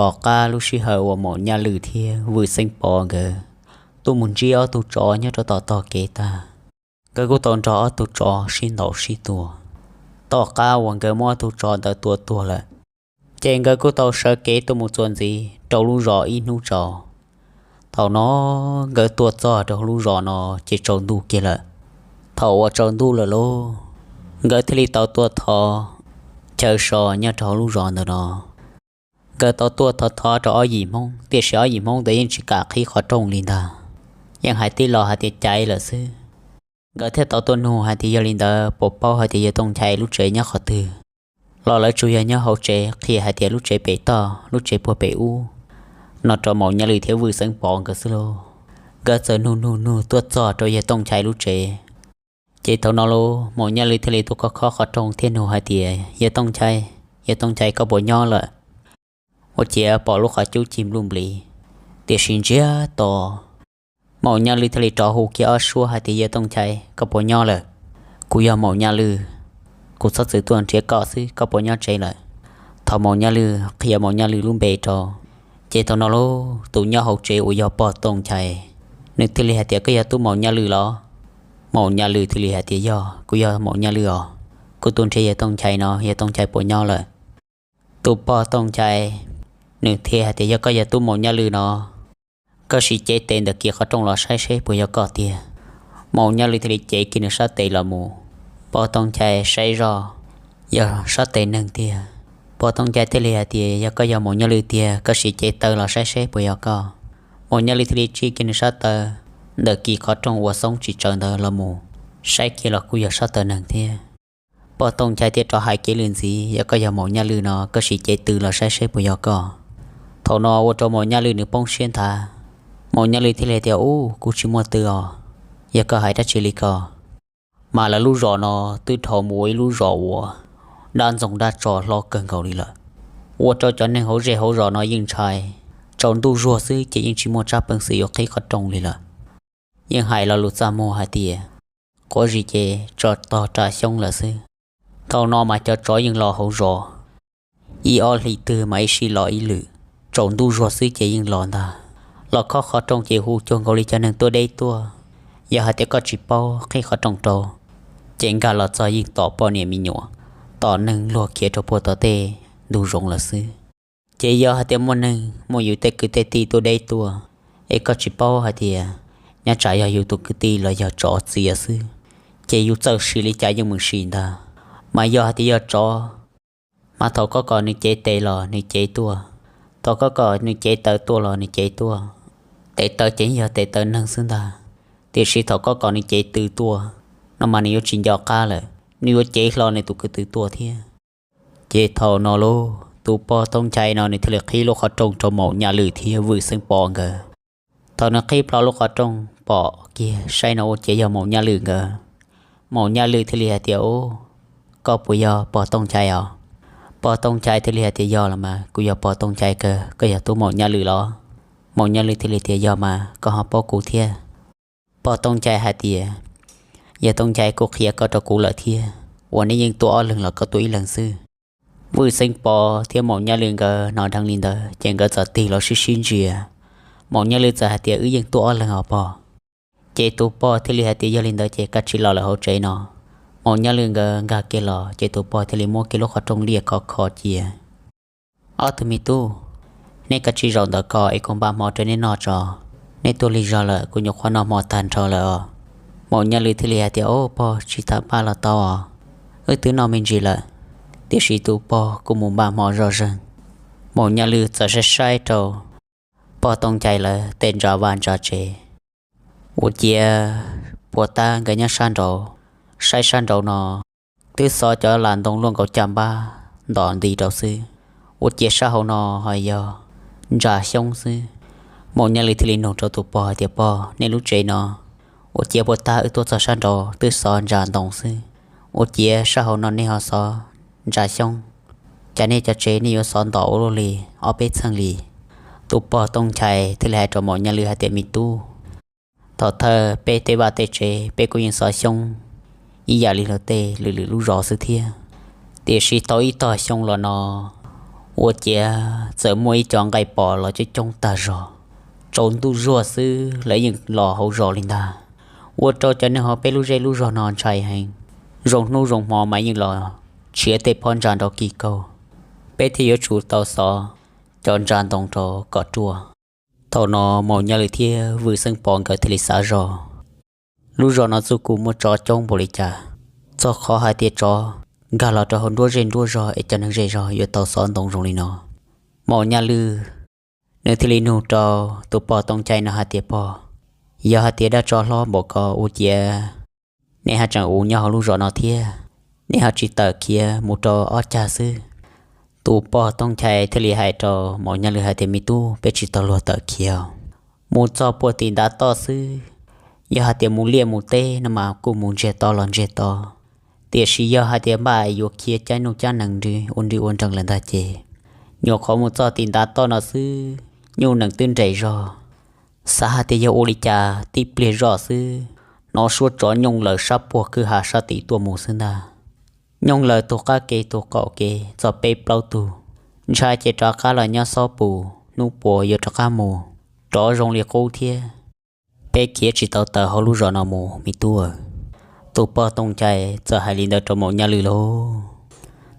Tom qab lub sij hawm uas Maum Nyaj Lwm thiab Vwm Xeeb Pov nkawd tuaj mus ntsib ob tug tsov nyob rau tom tog kev tag, nkawd kuj tau nrog ob tug tsov sib ntaus sib tua. Tom qab uas nkawd muab ob tug tsov ntawd tua tuag lawm, ces nkawd kuj tau sawv kev tuaj mus txuas ntxiv rau lub zos ib hnub tsaus. Thaum no nkawd tuaj txog rau lub zos no ces tsaus ntuj kiag lawm. Thaum uas tsaus ntuj lawm lauj, nkawd thiaj li tau tuaj thov chaw so nyob rau lub zos ntawm no. Nkawd tau tuaj thov thov rau ob yim Hmoob, tiam sis ob yim Hmoob ntawd yeej tsis kam qhib qhov rooj li ntag, yeej hais tib los hais tias caiv lawm xwb. Nkawd thiaj tau tuaj nug hais tias yog li ntawd puas paub hais tias yawg Tooj Nchai lub tsev nyob qhov twg, los lawv tsuas yog nyob hauv tsev qhia hais tias lub tsev pem toj, lub tsev puag pem ub no rau Maum Nyaj Lwm thiab Vwm Xeeb Pov nkawd xwb lauj. Nkawd txawm nug nug nug tuaj txog rau yawg Tooj Nchai lub tsev. Ces thaum no lauj, Maum Nyaj Lwm thiaj li tuaj khob khob qhov rooj thiab nug hais tias, Yawg Tooj Nchai, yawg Tooj Nchai, koj puas nyob lawm? Ua ciav pom lub qhov cub cig npluj nplis, tiam sis ntsiag to. Maum Nyaj Lwm thiaj li rov hu kiag ob suab hais tias, Yawg Tooj Nchai, koj puas nyob lawm? Kuv yog Maum Nyaj Lwm, kuv txhob txwm tuaj nrhiav koj xwb, koj puas nyob tsev lawm? Thaum Maum Nyaj Lwm qhia Maum Nyaj Lwm lub npe rau, ces thaum no lauj, tus nyob hauv tsev uas yog pog Tooj Nchai, nws thiaj li hais tias, Koj yog tub Maum Nyaj Lwm los? Maum Nyaj Lwm thiaj li hais tias, Yog, kuv yog Maum Nyaj Lwm os, kuv tuaj nrhiav yawg Tooj Nchai no, yawg Tooj Nchai puas nyob lawm? Tus pog Tooj Nchai nws thiaj hais tias, Yog koj yog tub Maum Nyaj Lwm no, koj sim cev tes ntawm kis qhov rooj los saib seb puas yog koj tiag. Maum Nyaj Lwm thiaj li cev kiag nws sab tes los mus. Pog Tooj Nchai saib zoj, yog sab tes neeg tiag. Pog Tooj Nchai thiaj li hais tias, Yog koj yog Maum Nyaj Lwm tiag, koj sim cev taw los saib seb puas yog koj. Maum Nyaj Lwm thiaj li tsij kiag nws sab taw ntawm kis qhov rooj uas xoob tsis tsawv ntawd los mus, saib kiag los kuj yog sab taw neeg thiab. Pog Tooj Nchai thiaj rov hais kiag lwm ntxiv, Yog koj yog Maum Nyaj Lwm no, koj sim cev tw los saib seb puas yog koj. Thaum no ua rau Maum Nyaj Lwm nws poob siab nthav. Maum Nyaj Lwm thiaj li tias, Ub, kuv tsis muaj tw os, yog koj hais dab tsi li ko? Mas lawv lub zos no twb dhau mus ua ib lub zos uas dab ntxoog dab tso hlob kawg nkaus li lawm, ua rau cov neeg hauv zej hauv zos no yeej ntshai. Tsaus ntuj zuag xwb ces yeej tsis muaj tsab peev xwm yuav qhib qhov rooj li lawm. Yeej hais lo lus txaj muag hais tias, Quav zis ces tso tog ras xyoob lawm xwb. Thaum no mas cov tsov yeej los hauv zos, ib ob hlis twg mas ib sij los ib lwm. Tsaus ntuj zuag xwb ces yeej los ntag. Los khob qhov rooj ces hu cuag nkaus li cov neeg tuaj deb tuaj. Yog hais tias koj tsis paub qhib qhov rooj rau, ces nkag los txog yeej tom poj niam me nyuam, tom neeg luag khiav rau puag tom tej ntug zoov lawm xwb. Ces yog hais tias muaj neeg muaj yus tej kwv tej tij tuaj deb tuaj, es koj tsis paub hais tias nyob tsam yog yus tus kwv tij los yog tsov txiav xwb, ces yus txawj sim li cas yeej mus sim ntag. Mas yog hais tias yog tsov, mas thaum koj kom nws cev tes los nws cev tuaj, thaum koj kom nws cev taw tuaj los nws cev tuaj. Tes taw ces yog tes taw neeg xwb ntag, tiam sis thaum koj kom nws cev tw tuaj no mas nws yuav tsis nco qab lawm, nws yuav cev hlo nws tus kwv tij tuaj thiab. Ces thaum no lauj, tus pog Tooj Nchai no nws thiaj li qhib lub qhov rooj rau Maum Nyaj Lwm thiab Vwm Xeeb Pov nkawd. Thaum nws qhib plho lub qhov rooj pom kiag saib no ua ciav yog Maum Nyaj Lwm nkawd. Maum Nyaj Lwm thiaj li hais tias, Ub, koj puas yog pog Tooj Nchai os? Pog Tooj Nchai thiaj li hais tias, Yog los mas, kuv yog pog Tooj Nchai kawg, koj yog tub Maum Nyaj Lwm los? Maum Nyaj Lwm thiaj li tias, Yog mas, koj ho paub kuv thiab. Pog Tooj Nchai hais tias, Yog Tooj Nchai kuj qhia koj rau kuv lawm thiab, uas nej yeej tuaj ob leeg los koj tuaj ib leeg xwb? Vwj Xeeb Pov thiab Maum Nyaj Lwm nkawd hnov dheev li ntawd ces nkawd txawm tig los sib sib ntsia. Maum Nyaj Lwm txawm hais tias, Wb yeej tuaj ob leeg os pog. Ces tus pog thiaj li hais tias, Yog li ntawd ces kav tsij los lawm hauv tsev no. Maum Nyaj Lwm nkawd nkag kiag los ces tus pog thiaj li muab kiag lub qhov rooj liaj khov kho cia. Ob tug me tub, nej kav tsij zaum ntawm ko es kuv npaj hmo rau nej noj tso. Nej tuaj lig zog lawm, kuv nyuam qhuav noj hmo tag nrho lawm os. Maum Nyaj Lwm thiaj li hais tias, Au pog, tsis tas npaj los tau os, wb twb noj me ntsis lawm. Tiam sis tus pog kuj mus npaj hmo zoj zeeg. Maum Nyaj Lwm txawm saib saib rau pog Tooj Nchai lawv tej ntsa vaj ntsa tsev, ua ciav puas tab nkawd nyob sab nraud, saib sab nraud no twb xov cov las ntoo luaj nkaus caj npab ntom nti rau xwb, ua ciav sab hauv no ho yog ntsa xyoob xwb. Maum Nyaj Lwm thiaj li nug rau tus pog hais tias, Pog, nej lub tsev no ua ciav puas tab wb tuaj txog sab nraud twb xov ntsa ntoo xwb, ua ciav sab hauv no nej ho xov ntsa xyoob, cas nej cov tsev nej yuav xov ntom ua luaj li ob peb txheej li? Tus pog Tooj Nchai thiaj li hais rau Maum Nyaj Lwm hais tias, Me tub, thaum thawj peb tej vaj tej tsev peb kuj yeej xov xyoob ib yam li luag tej lwm lwm lub zos xwb thiab, tiam sis tau ib tog xyoo los no Ua ciav txawm muaj ib co nqaij pos los coob coob tag zog, tsaus ntuj zuag xwb lawv yeej los hauv zos li ntag. Ua rau cov neeg hauv peb lub zej lub zog no ntshai heev. Zoo hnub zoo hmo mas yeej los tshiav tej phab ntsa nrov kis kaug, peb thiaj yuav tsum tau xov cov ntsa ntoo rau kom ruaj. Thaum no Maum Nyaj Lwm thiab Vwm Xeeb Pov nkawd thiaj li xav zog, lub zos no txuj kum muaj tsov coob npaum li cas, txog qhov hais tias tsov nkag los rau hauv nruab zej nruab zog es cov neeg zej zog yuav tau xov ntoo zoo li no. Maum Nyaj Lwm nws thiaj li nug rau tus pog Tooj Nchai no hais tias, Pog, yog hais tias dab tsov hlob npaum ko ua ciav nej haj tseem ua nyob hauv lub zos no thiab, nej ho tsis tawm khiav mus rau ob cag xwb? Tus pog Tooj Nchai thiaj li hais rau Maum Nyaj Lwm hais tias, Me tub, peb tsis tau luag tawm khiav. Mus txog puag tim ntav toj xwb, yog hais tias mus liaj mus teb no mas kuj mus ntsiag to los ntsiag to, tiam sis yog hais tias npaj yuav khiav caij nuj caij nees nrig ua nrig ua nrees lawm ntag ces, nyuam qhuav mus txog tim ntav toj no xwb, nyuj nees twb nres zog. Xav hais tias yog ua li cas tib pliag zoj xwb, hnov suab tsov nyooj lawm sab puag kwj ha sab tid tuaj mus xwb ntag. Nyooj lawm tus qab kev tus qaum kev txog peb plaub tug, ntshai ces rov qab los nyob xob pus, hnub puas yuav rov qab mus. Tsov zoo li qub thiab, peb khiav tsis tau tawm hauv lub zos no mus me tub. Tus pog Tooj Nchai txawm hais li ntawd rau Maum Nyaj Lwm lauj.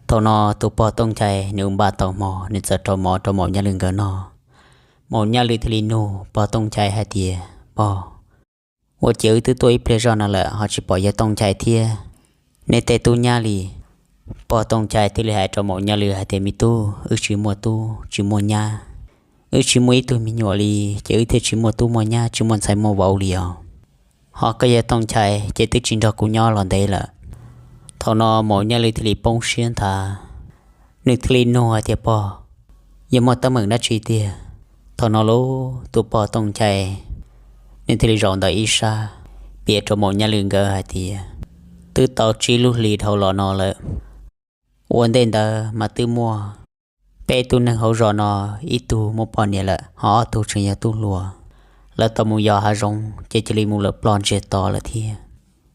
Thaum no tus pog Tooj Nchai nws npaj tau hmo, nws txawm rau mov rau Maum Nyaj Lwm nkawd noj. Maum Nyaj Lwm thiaj li nug pog Tooj Nchai hais tias, Pog, ua ciav wb twb tuaj ib pliag zoj no lawm ho tsis pom yawg Tooj Nchai thiab nej tej tub nyab li? Pog Tooj Nchai thiaj li hais rau Maum Nyaj Lwm hais tias, Me tub, wb tsis muaj tub tsis muaj nyab, wb tsis muaj ib tug me nyuam li, ces wb thiaj tsis muaj tub muaj nyab tsis muaj ntxhais muaj vauv li os. Ho koj yawg Tooj Nchai ces twb tsis nrog kuv nyob los ntev lawm. Thaum no Maum Nyaj Lwm thiaj li poob siab nthav, nws thiaj li nug hais tias, Pog, yog muaj teeb meem dab tsi tiag? Thaum no lauj tus pog Tooj Nchai nws thiaj li zaum ntawm ib sab piav rau Maum Nyaj Lwm nkawd hais tias, Twb tau tsib lub hlis dhau los no lawm, ua ntej ntawd mas twb muaj peb tug neeg hauv zos no, ib tug muaj poj niam lawm ho ob tug tseem yog tub hluas. Lawv tau mus yos hav zoov ces cia li mus lawm ploj ntsiag to lawm thiab.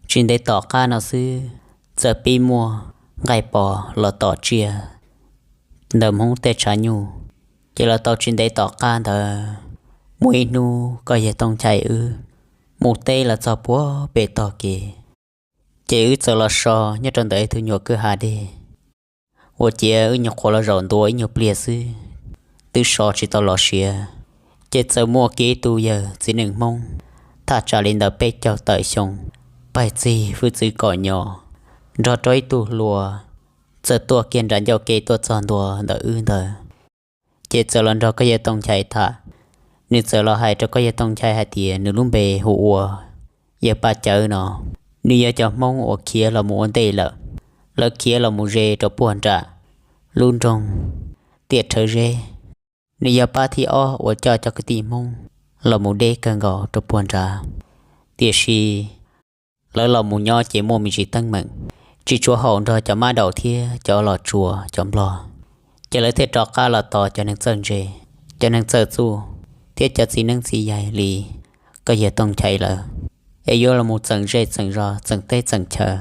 Tsis ntev tom qab no xwb, txawm pib muaj nqaij pos los tom tsiaj ntawm Hmoob tej tshav nyuj, ces los tau tsis ntev tom qab ntawd, muaj ib hnub koj yawg Tooj Nchai wb mus teb los txog puag pem tog kev, ces wb txawm los so nyob rau ntawm ib tug nyuam kwj ha dej. Ua ciav wb nyuam qhuav los zaum ntua ib nyuag pliag xwb, twb so tsis tau los siav, ces txawm muaj kiag ib tug yawg txiv neej Hmoob thaj tsam li ntawm peb caug tawm xyoo, pais txig hwj txwv kom nyo, nrog rau ib tug hluas, txawm tuaj kiag nram ncauj ke tuaj txog ntua ntawm wb ntawd. Ces txawm los nrog koj yawg Tooj Nchai tham. Nws txawm los hais rau koj yawg Tooj Nchai hais tias nws lub npe hu ua yawg Paj Cawv no, nws yog cov Hmoob uas khiav los mus ua ntej lawm. Lawv khiav los mus ze rau puag nram lub nroog Tiaj Rhawv Zeb. Nws yog pab thib ob uas coj cov kwv tij Hmoob los mus deb kawg nkaus rau puag nrad, tiam sis lawv los mus nyob ces muaj me ntsis teeb meem, tsis tshua haum nrog cov mab daum thiab cov los tsuas cov Nplog, ces lawv thiaj rov qab los tos cov neeg txawj ntse, cov neeg txawj txuj, thiab cov txiv neeb txiv yaig li koj yawg Tooj Nchai lawm, es yuav los mus txeem zej txeem zos, txeem teb txeem chaw.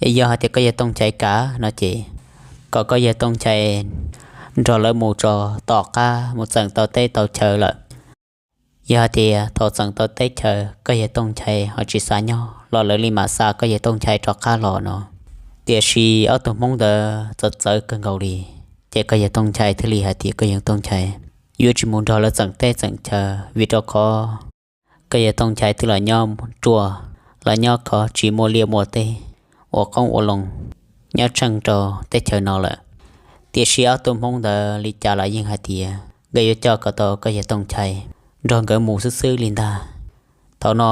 Es yog hais tias koj yawg Tooj Nchai kam no ces, kom koj yawg Tooj Nchai nrog lawv mus tso tom qab mus txeem tau teb tau chaw lawm. Yog hais tias thaum txeem tau teb chaw koj yawg Tooj Nchai ho tsis xav nyob los lawv li mam xa koj yawg Tooj Nchai rov qab los no. Tiam sis ob tug Hmoob ntawd txawv txawv kawg nkaus li, ces koj yawg Tooj Nchai thiaj li hais tias koj yawg Tooj Nchai yuav tsis mus nrog lawv txeem teb txeem chaw, vim rau qhov koj yawg Tooj Nchai twb los nyob ruaj, los nyob khov tsis muaj liaj muaj teb, ua qoob ua loo nyob tsheej rau teb chaws no lawm. Tiam sis ob tug Hmoob ntawd li cas los yeej hais tias nkawd yuav coj kom tau koj yawg Tooj Nchai nrog nkawd mus xwb xwb li ntag. Thaum no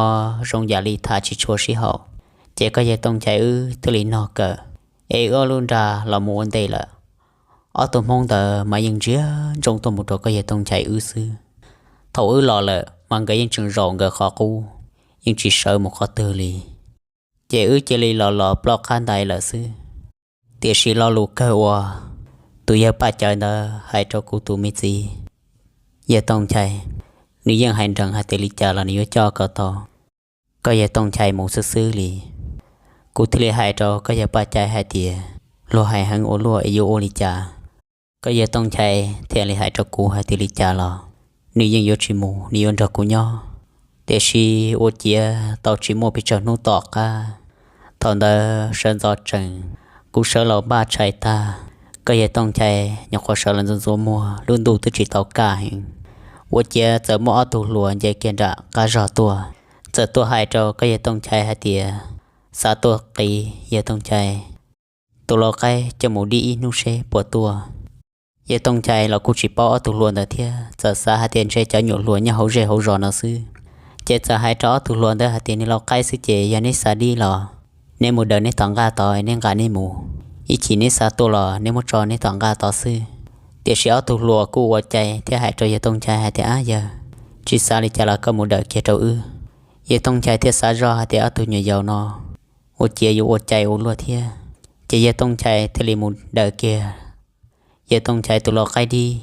zoo yam li tham tsis tshua sib haum, ces koj yawg Tooj Nchai wb thiaj li nog kawm, es wb ob lub nra los mus ua ntej lawm. Ob tug Hmoob ntawd mas yeej ntsia ntsoov tuaj mus rau koj yawg Tooj Nchai wb xwb. Thaum wb los lawm mas nkawd yeej tseem zaum nkawd qhov qub, yeej tsis sawv mus qhov twg li. Ces wb cia li los los ploj qab ntais lawm xwb. Tiam sis lo lus kawg uas tus yawg Paj Cawv ntawd hais rau kuv tus me txiv yawg Tooj Nchai, nws yeej hais nrees hais tias li cas los nws yuav coj kom tau koj yawg Tooj Nchai mus xwb xwb li. Kuv thiaj li hais rau koj yawg Paj Cawv hais tias luag hais heev ua luaj es yuav ua li cas. Koj yawg Tooj Nchai thiaj li hais rau kuv hais tias li cas los nws yeej yuav tsis mus, nws yuav nrog kuv nyob. Tiam sis ua ciav tau tsis muaj pes tsawg hnub tom qab, thaum ntawd sawv ntxov tsees, kuv sawv los npaj tshais tag, koj yawg Tooj Nchai nyuam qhuav sawv los ntxuav ntxuav muag, lub ntuj twb tsis tau kaj heev, ua ciav txawm muaj ob tug hluas nce kiag nram qab zog tuaj, txawm tuaj hais rau koj yawg Tooj Nchai hais tias xav tuaj qiv yawg Tooj Nchai tus lau qaib coj mus dib ib hnub seb puas tuaj. Yawg Tooj Nchai los kuj tsis paub ob tug hluas ntawd thiab, txawm xav hais tias ntshe cov nyuam hluas nyob hauv zej hauv zos no xwb, ces txawm hais rau ob tug hluas ntawd hais tias nws lau qaib xwb ces yog neb xav dib los neb mus daws neb tom nqaj tod, neb nqa neb mus, ib chim neb xav tuaj los neb muab tso neb tom nqaj tod xwb. Tiam sis ob tug hluas kuj ua cai thiab hais rau yawg Tooj Nchai hais tias ab yawg, tsis xav li cas los koj mus daws kiag rau wb. Yawg Tooj Nchai thiaj xav zoj hais tias ob tug nyuam yaus no ua ciav yuav ua cai ua luaj thiab, ces yawg Tooj Nchai thiaj li mus daws kiag yawg Tooj Nchai tus lau qaib dib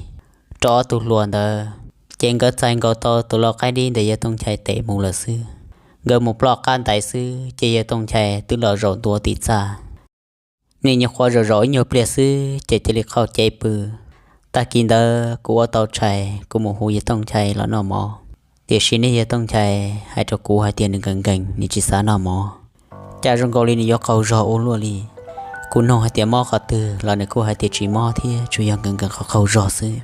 rau ob tug hluas ntawd, ces nkawd txais nkaus tau tus lau qaib dib ntawm yawg Tooj Nchai tes mus lawm xwb. Nkawd mus ploj qab ntais xwb ces yawg Tooj Nchai twb los zaum ntua tim txaj. Nws nyuam qhuav zaum zaum ib nyuag pliag xwb ces cia li qaug cev pw. Tag kis ntawd kuv ua tau tshais kuv mus hu yawg Tooj Nchai los noj mov, tiam sis niag yawg Tooj Nchai hais rau kuv hais tias nws nkees nkees nws tsis xav noj mov, cas zoo nkaus li nws yuav qaug zog ua luaj li. Kuv nug hais tias mob qhov twg los nws kuj hais tias tsis mob thiab, tsuas yog nkees nkees qaug qaug zog xwb.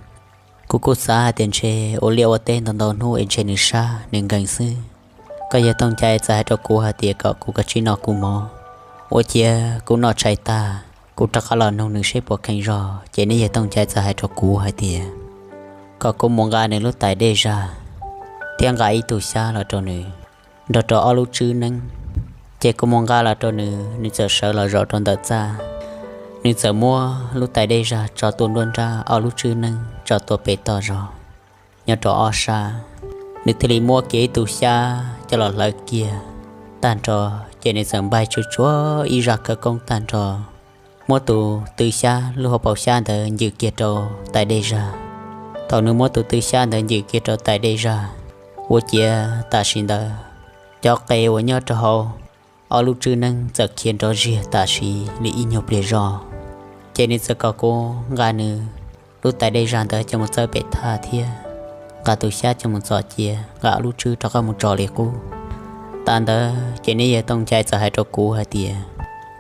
Kuv kuj xav hais tias ntshe ua liaj ua teb ntau ntau hnub es ntshe nws sab nws nkees xwb. Koj yawg Tooj Nchai txawm hais rau kuv hais tias kom kuv kav tsij noj kuv mov, ua ciav kuv noj tshais tag kuv rov qab los nug nws seb puas kheev zog. Ces niag yawg Tooj Nchai txawm hais rau kuv hais tias kom kuv mus nqa nws lub tais dej zag thiab nqa ib tug xyab los rau nws nrog rau ob lub tswb neeb. Ces kuv mus nqa los rau nws, nws txawm sawv los zaum rau ntawm txaj, nws txawm muab lub tais dej zag tso tuaj nruab nrab, ob lub tswb neeb tso tuaj pem toj zog nyob rau ob sab. Nws thiaj li muab kiag ib tug xyab coj los hlawv kiag tag nrho, ces nws txawm npaig tsuj tsuav ib zaj khawv koob tag nrho, muab tus tw xyab lub hauv paus xyab ntawd ncws kiag rau tais dej zag. Thaum nws muab tus tw xyab ntawd ncws kiag rau tais dej zag, ua ciav tam sim ntawd cov qe uas nyob rau hauv ob lub tswb neeb txawm khiav nrov ziag tam sim li ib nyuag pliag zog. Ces nws txawm kom kuv nqa nws lub tais dej zag ntawd coj mus txawb pem thaj thiab nqa tus xyab coj mus txo cia, nqa ob lub tswb rov qab mus tso li qub. Tas ntawd ces niag yawg Tooj Nchai txawm hais rau kuv hais tias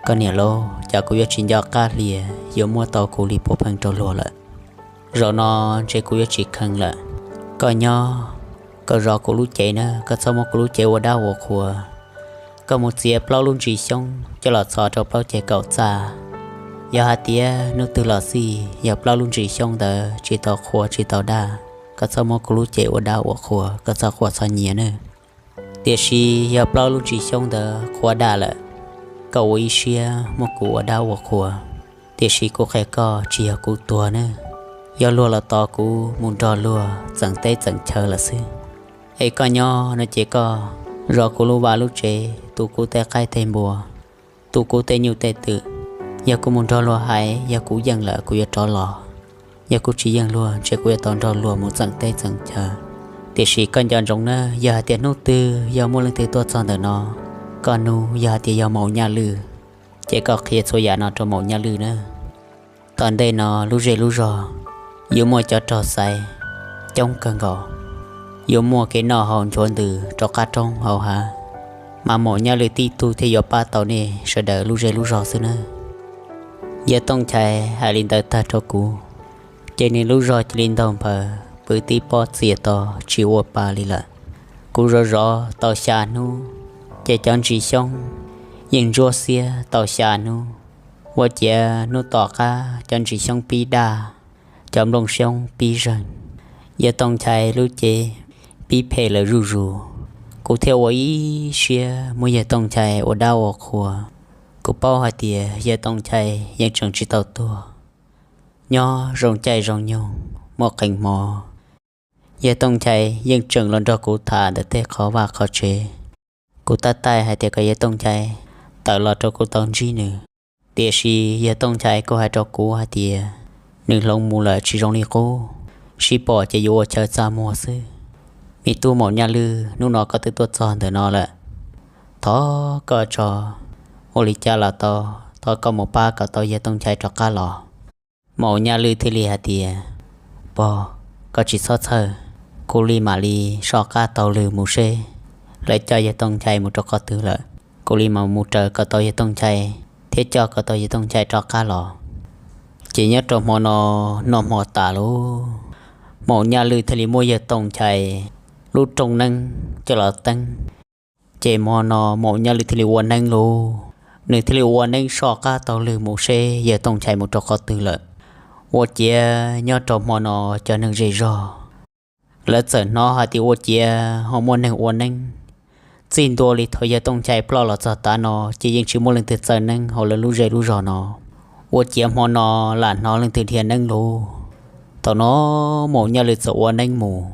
koj niam lauj, cas kuv yuav tsis nco qab hlias yuav muab tau kuv li puav pheej rau luag lawm. Zaum no ntshe kuv yuav tsis kheev lawm. Koj nyob, koj zov kuv lub cev na, koj txhob muab kuv lub cev ua dab ua qhua. Koj mus txiav plaub lub ntsis xyoob coj los txhos rau plaub ceg kaum txaj. Yog hais tias hnub twg los xij yog plaub lub ntsis xyoob ntawd tsis tau qhua tsis tau daj, koj txhob muab kuv lub cev ua dab ua qhua, koj txhob quaj txhob nyiav nawb. Tiam sis yog plaub lub ntsis xyoob ntawd qhua daj lawm, koj ua ib siab muab kuv ua dab ua qhua. Tiam sis kuv qhia koj, tsis yog kuv tuag nawb, yog luag los tos kuv mus nrog luag txeem teb txeem chaw lawm xwb. Es koj nyob no ces koj zov kuv lub vaj lub tsev, tu kuv tej qaib tej npua, tu kuv tej nyuj tej twm. Yog kuv mus nrog luag hais, yog kuv yeej lawm kuv yuav rov los. Yog kuv tsis yeej luag ntshe kuv yuav tau nrog luag mus txeem teb txeem chaw. Tiam sis koj nco ntsoov nawb, yog hais tias hnub twg yog muaj leej twg tuaj txog ntawm no, koj nug yog hais tias yog Maum Nyaj Lwj, ces koj qhia txhua yam no rau Maum Nyaj Lwj nawb. Tom ntej no lub zej lub zog yuav muaj cov rog xaiv coob kawg nkaus, yuav muaj kev noj haus nchuav ntws rov qab roob hauv hav, mas Maum Nyaj Lwj tib tug thiaj yuav pab tau nej sawv daws lub zej lub zog xwb nawb. Yawg Tooj Nchai hais li ntawd tag rau kuv, ces nws lub zog cia li ntaug nphaws pw tib pob txias to tsis ua pa li lawm. Kuv zov zov tau xya hnub, ces cov ntsis xyoob yeej ntsuab xiab tau xya hnub. Ua ciav hnub tom qab cov ntsis xyoob pib daj, cov nplooj xyoob pib zeeg, yawg Tooj Nchai lub cev pib phem lawm zuj zus. Kuv thiaj ua ib siab muab yawg Tooj Nchai ua dab ua qhua. Kuv paub hais tias yawg Tooj Nchai yeej tseem tsis tau tuag, nyob zoo caij zoo nyoog muaj qee hmo, yawg Tooj Nchai yeej tseem los nrog kuv tham ntawm tej qhov vaj qhov tsev. Kuv tab taij hais tias kom yawg Tooj Nchai tawm los rau kuv tau ntsib nws. Tiam sis yawg Tooj Nchai kuj hais rau kuv hais tias nws hloov mus lawm tsis zoo li qub, sib pom ces yuav ua chaw txaj muag xwb. Me tub Maum Nyaj Lwj, hnub no koj twb tuaj txog ntawm no lawm, thov koj tso, ua li cas los tau, thov koj mus pab kom tau yawg Tooj Nchai rov qab los. Maum Nyaj Lwj thiaj li hais tias, Pog, koj tsis txhob txhawj, kuv li mam li soj qab taug lw mus seb lawv coj yawg Tooj Nchai mus rau qhov twg lawm. Kuv li mam mus raws kom tau yawg Tooj Nchai thiab coj kom tau yawg Tooj Nchai rov qab los. Ces nyob rau hmo no, noj hmo tas lauj, Maum Nyaj Lwj thiaj li muab yawg Tooj Nchai lub rooj neeb coj los teeb. Ces hmo no Maum Nyaj Lwj thiaj li ua neeb lauj, nws thiaj li ua neeb soj qab taug lw mus seb yawg Tooj Nchai mus rau qhov twg lawm. Ua ciav nyob rau hmo no cov neeg zej zog lawv txawm hnov hais tias ua ciav ho muaj neeg ua neeb. Txij ntua li thaum yawg Tooj Nchai ploj los txog tav no ces yeej tsis muaj leej twg txawj neeb hauv lawv lub zej lub zog no. Ua ciav hmo no lam hnov leej twg dhia neeb lauj. Thaum no Maum Nyaj Lwj txawm ua neeb mus,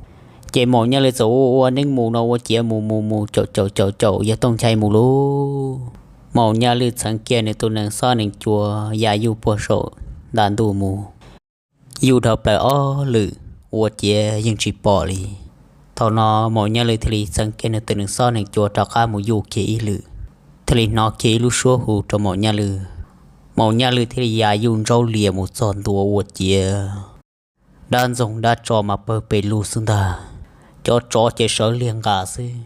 ces Maum Nyaj Lwj txawm ua ua neeb mus no ua ciav mus mus mus caum caum caum caum yawg Tooj Nchai mus lauj. Maum Nyaj Lwj txheev kiag nws tus nees xob nees cua ya yuj puag saum nta ntuj mus, yuj dhau plaws ob lwm ua ciav yeej tsis pom li. Thaum no Maum Nyaj Lwj thiaj li txheev kiag nws tus nees xob nees cua rov qab mus yuj kiag ib lwm, thiaj li hnov kiag ib lub suab hu rau Maum Nyaj Lwj. Maum Nyaj Lwj thiaj li ya yuj ntsaub lias mus txog ntua ua ciav dab ntxoog dab tso mas pawg pes lug xwb ntag. Cov tsov ces sawv liag nqa xwb.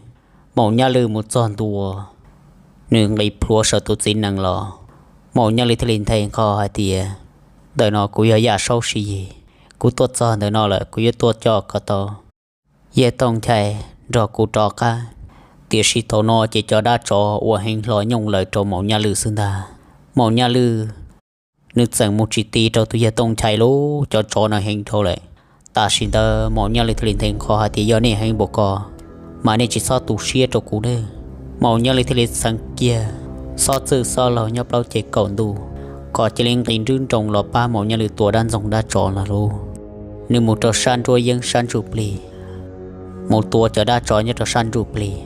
Maum Nyaj Lwj mus txog ntua, nws nqis plhuav saum tus txiv nees los, Maum Nyaj Lwj thiaj li nthe nqho hais tias, Ntawm no kuv yog Yaj Saub Siv Yis, kuv tuaj txog ntawm no lawm, kuv yuav tuaj coj kom tau yawg Tooj Nchai nrog kuv rov qab. Tiam sis thaum no ces cov dab tsov ua heev hlo nyooj lawm rau Maum Nyaj Lwj xwb ntag. Maum Nyaj Lwj nws txeem mus tsis ti rau tus yawg Tooj Nchai lauj, cov tsov no heev dhau lawm. Tam sim ntawd Maum Nyaj Lwj thiaj li nthe nqho hais tias, Yog nej heev npaum ko mas nej tsis txhob tu siab rau kuv nawb. Maum Nyaj Lwj thiaj li txheev kiag xob txwj xob laug nyob plaub ceg kaum ntuj kom cia li nqis nrwb nroos los pab Maum Nyaj Lwj tua dab ntxoog dab tsov los lauj. Nws mus rau sab nruab yeeb sab ntsuj plig, mus tua cov dab tsov nyob rau sab ntsuj plig.